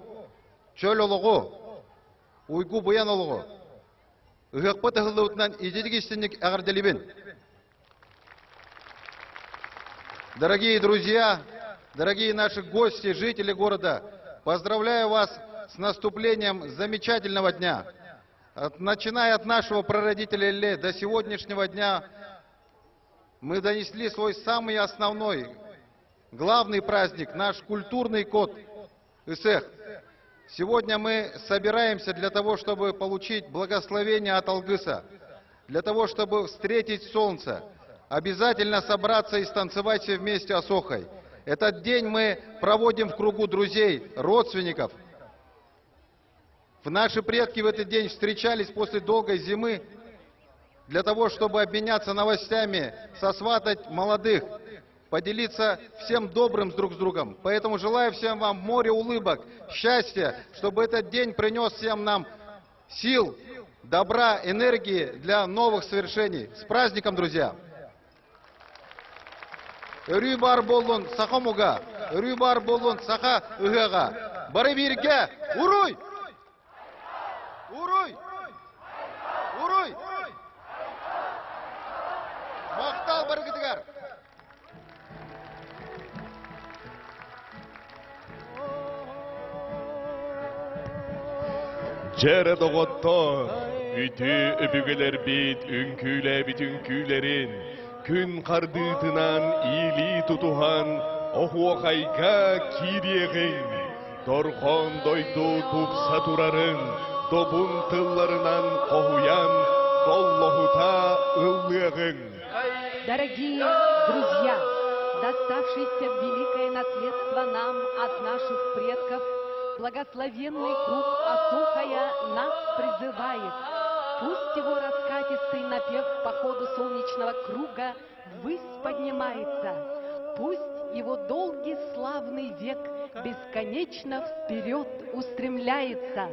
чөл олоҕу, уйгу быйан олоҕу, ыһыахпыт ыһыллыбытынан ититик истинник эҕэрдэлибин. Дорогие друзья, дорогие наши гости, жители города, поздравляю вас с наступлением замечательного дня. От, начиная от нашего прародителя Ле до сегодняшнего дня мы донесли свой самый основной, главный праздник, наш культурный код Исех. Сегодня мы собираемся для того, чтобы получить благословение от Алгыса, для того, чтобы встретить солнце, обязательно собраться и станцевать все вместе осохой. Этот день мы проводим в кругу друзей, родственников. В наши предки в этот день встречались после долгой зимы для того, чтобы обменяться новостями, сосватать молодых, поделиться всем добрым друг с другом. Поэтому желаю всем вам море улыбок, счастья, чтобы этот день принес всем нам сил, добра, энергии для новых свершений. С праздником, друзья! Өрүү баар буоллун саха омуга, өрүү баар буоллун саха ыһыаҕа. Бары бииргэ уруй! Уруй! Уруй! Махтал барыгытыгар! Дьэрэ доҕоттоор, үтүө өбүгэлэрбит үҥкүүлээбит үҥкүүлэрин күн хардыытынан иилии тутуһан оһуохайга киириэҕиҥ, дорҕоон дойду тупса турарын добун тылларынан хоһуйан доллоһута ыллыаҕыҥ. Дорогие друзья, доставшееся великое наследство нам от наших предков, благословенный круг Асухая нас призывает. Пусть его раскатистый напев по ходу солнечного круга ввысь поднимается. Пусть его долгий славный век бесконечно вперед устремляется.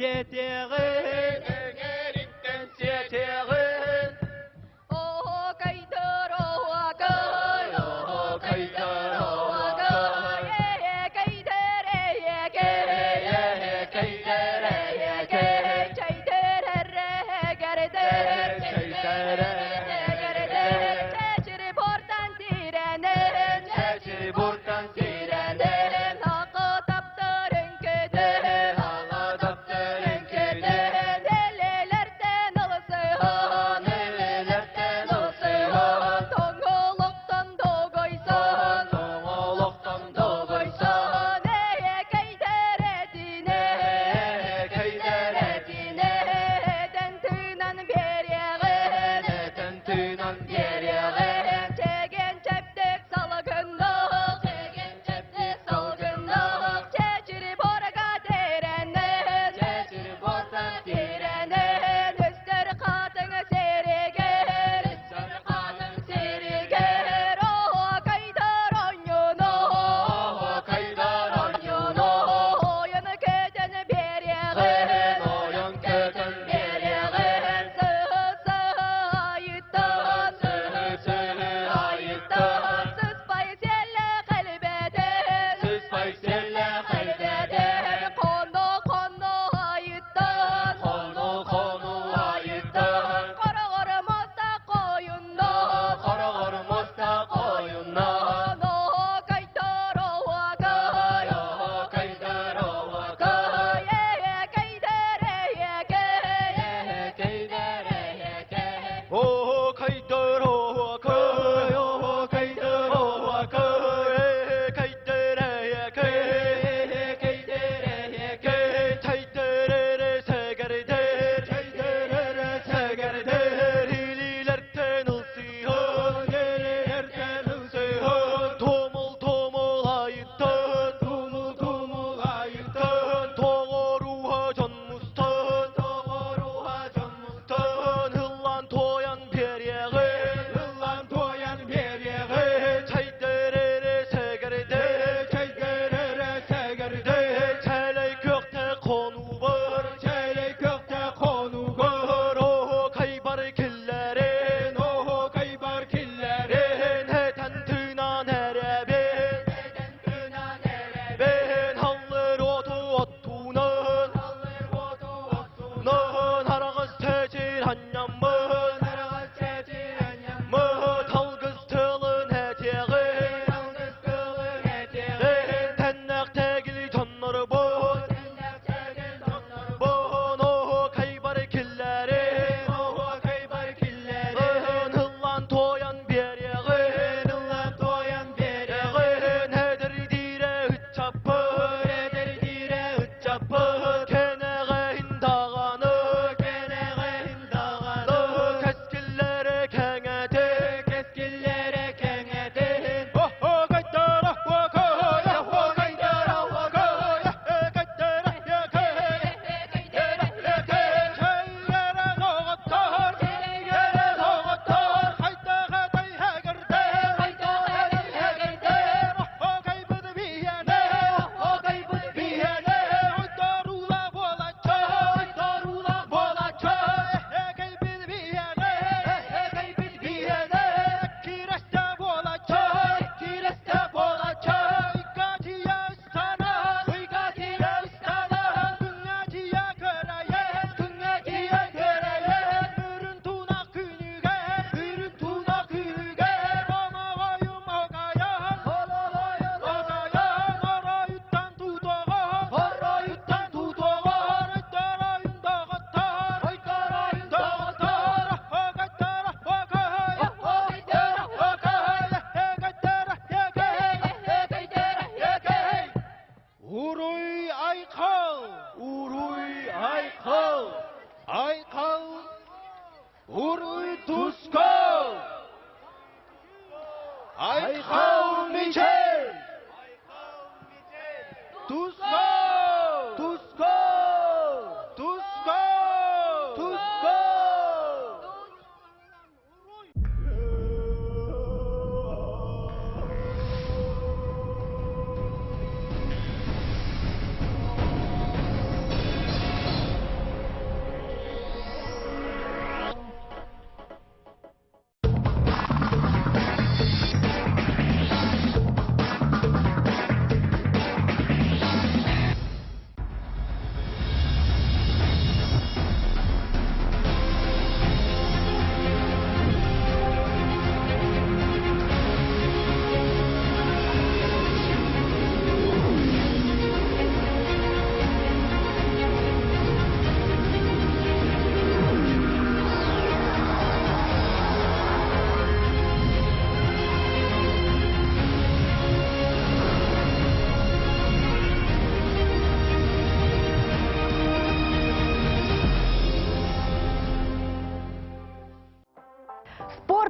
сиэтиэҕин, эҥэриттэн сиэтиэҕин.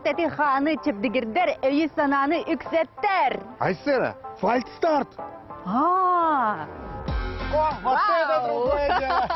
Спорт эти-хааны чэбдигирдэр, өйү-санааны үксэттэр. Айсена, фальстарт! А! Вот это другое дело!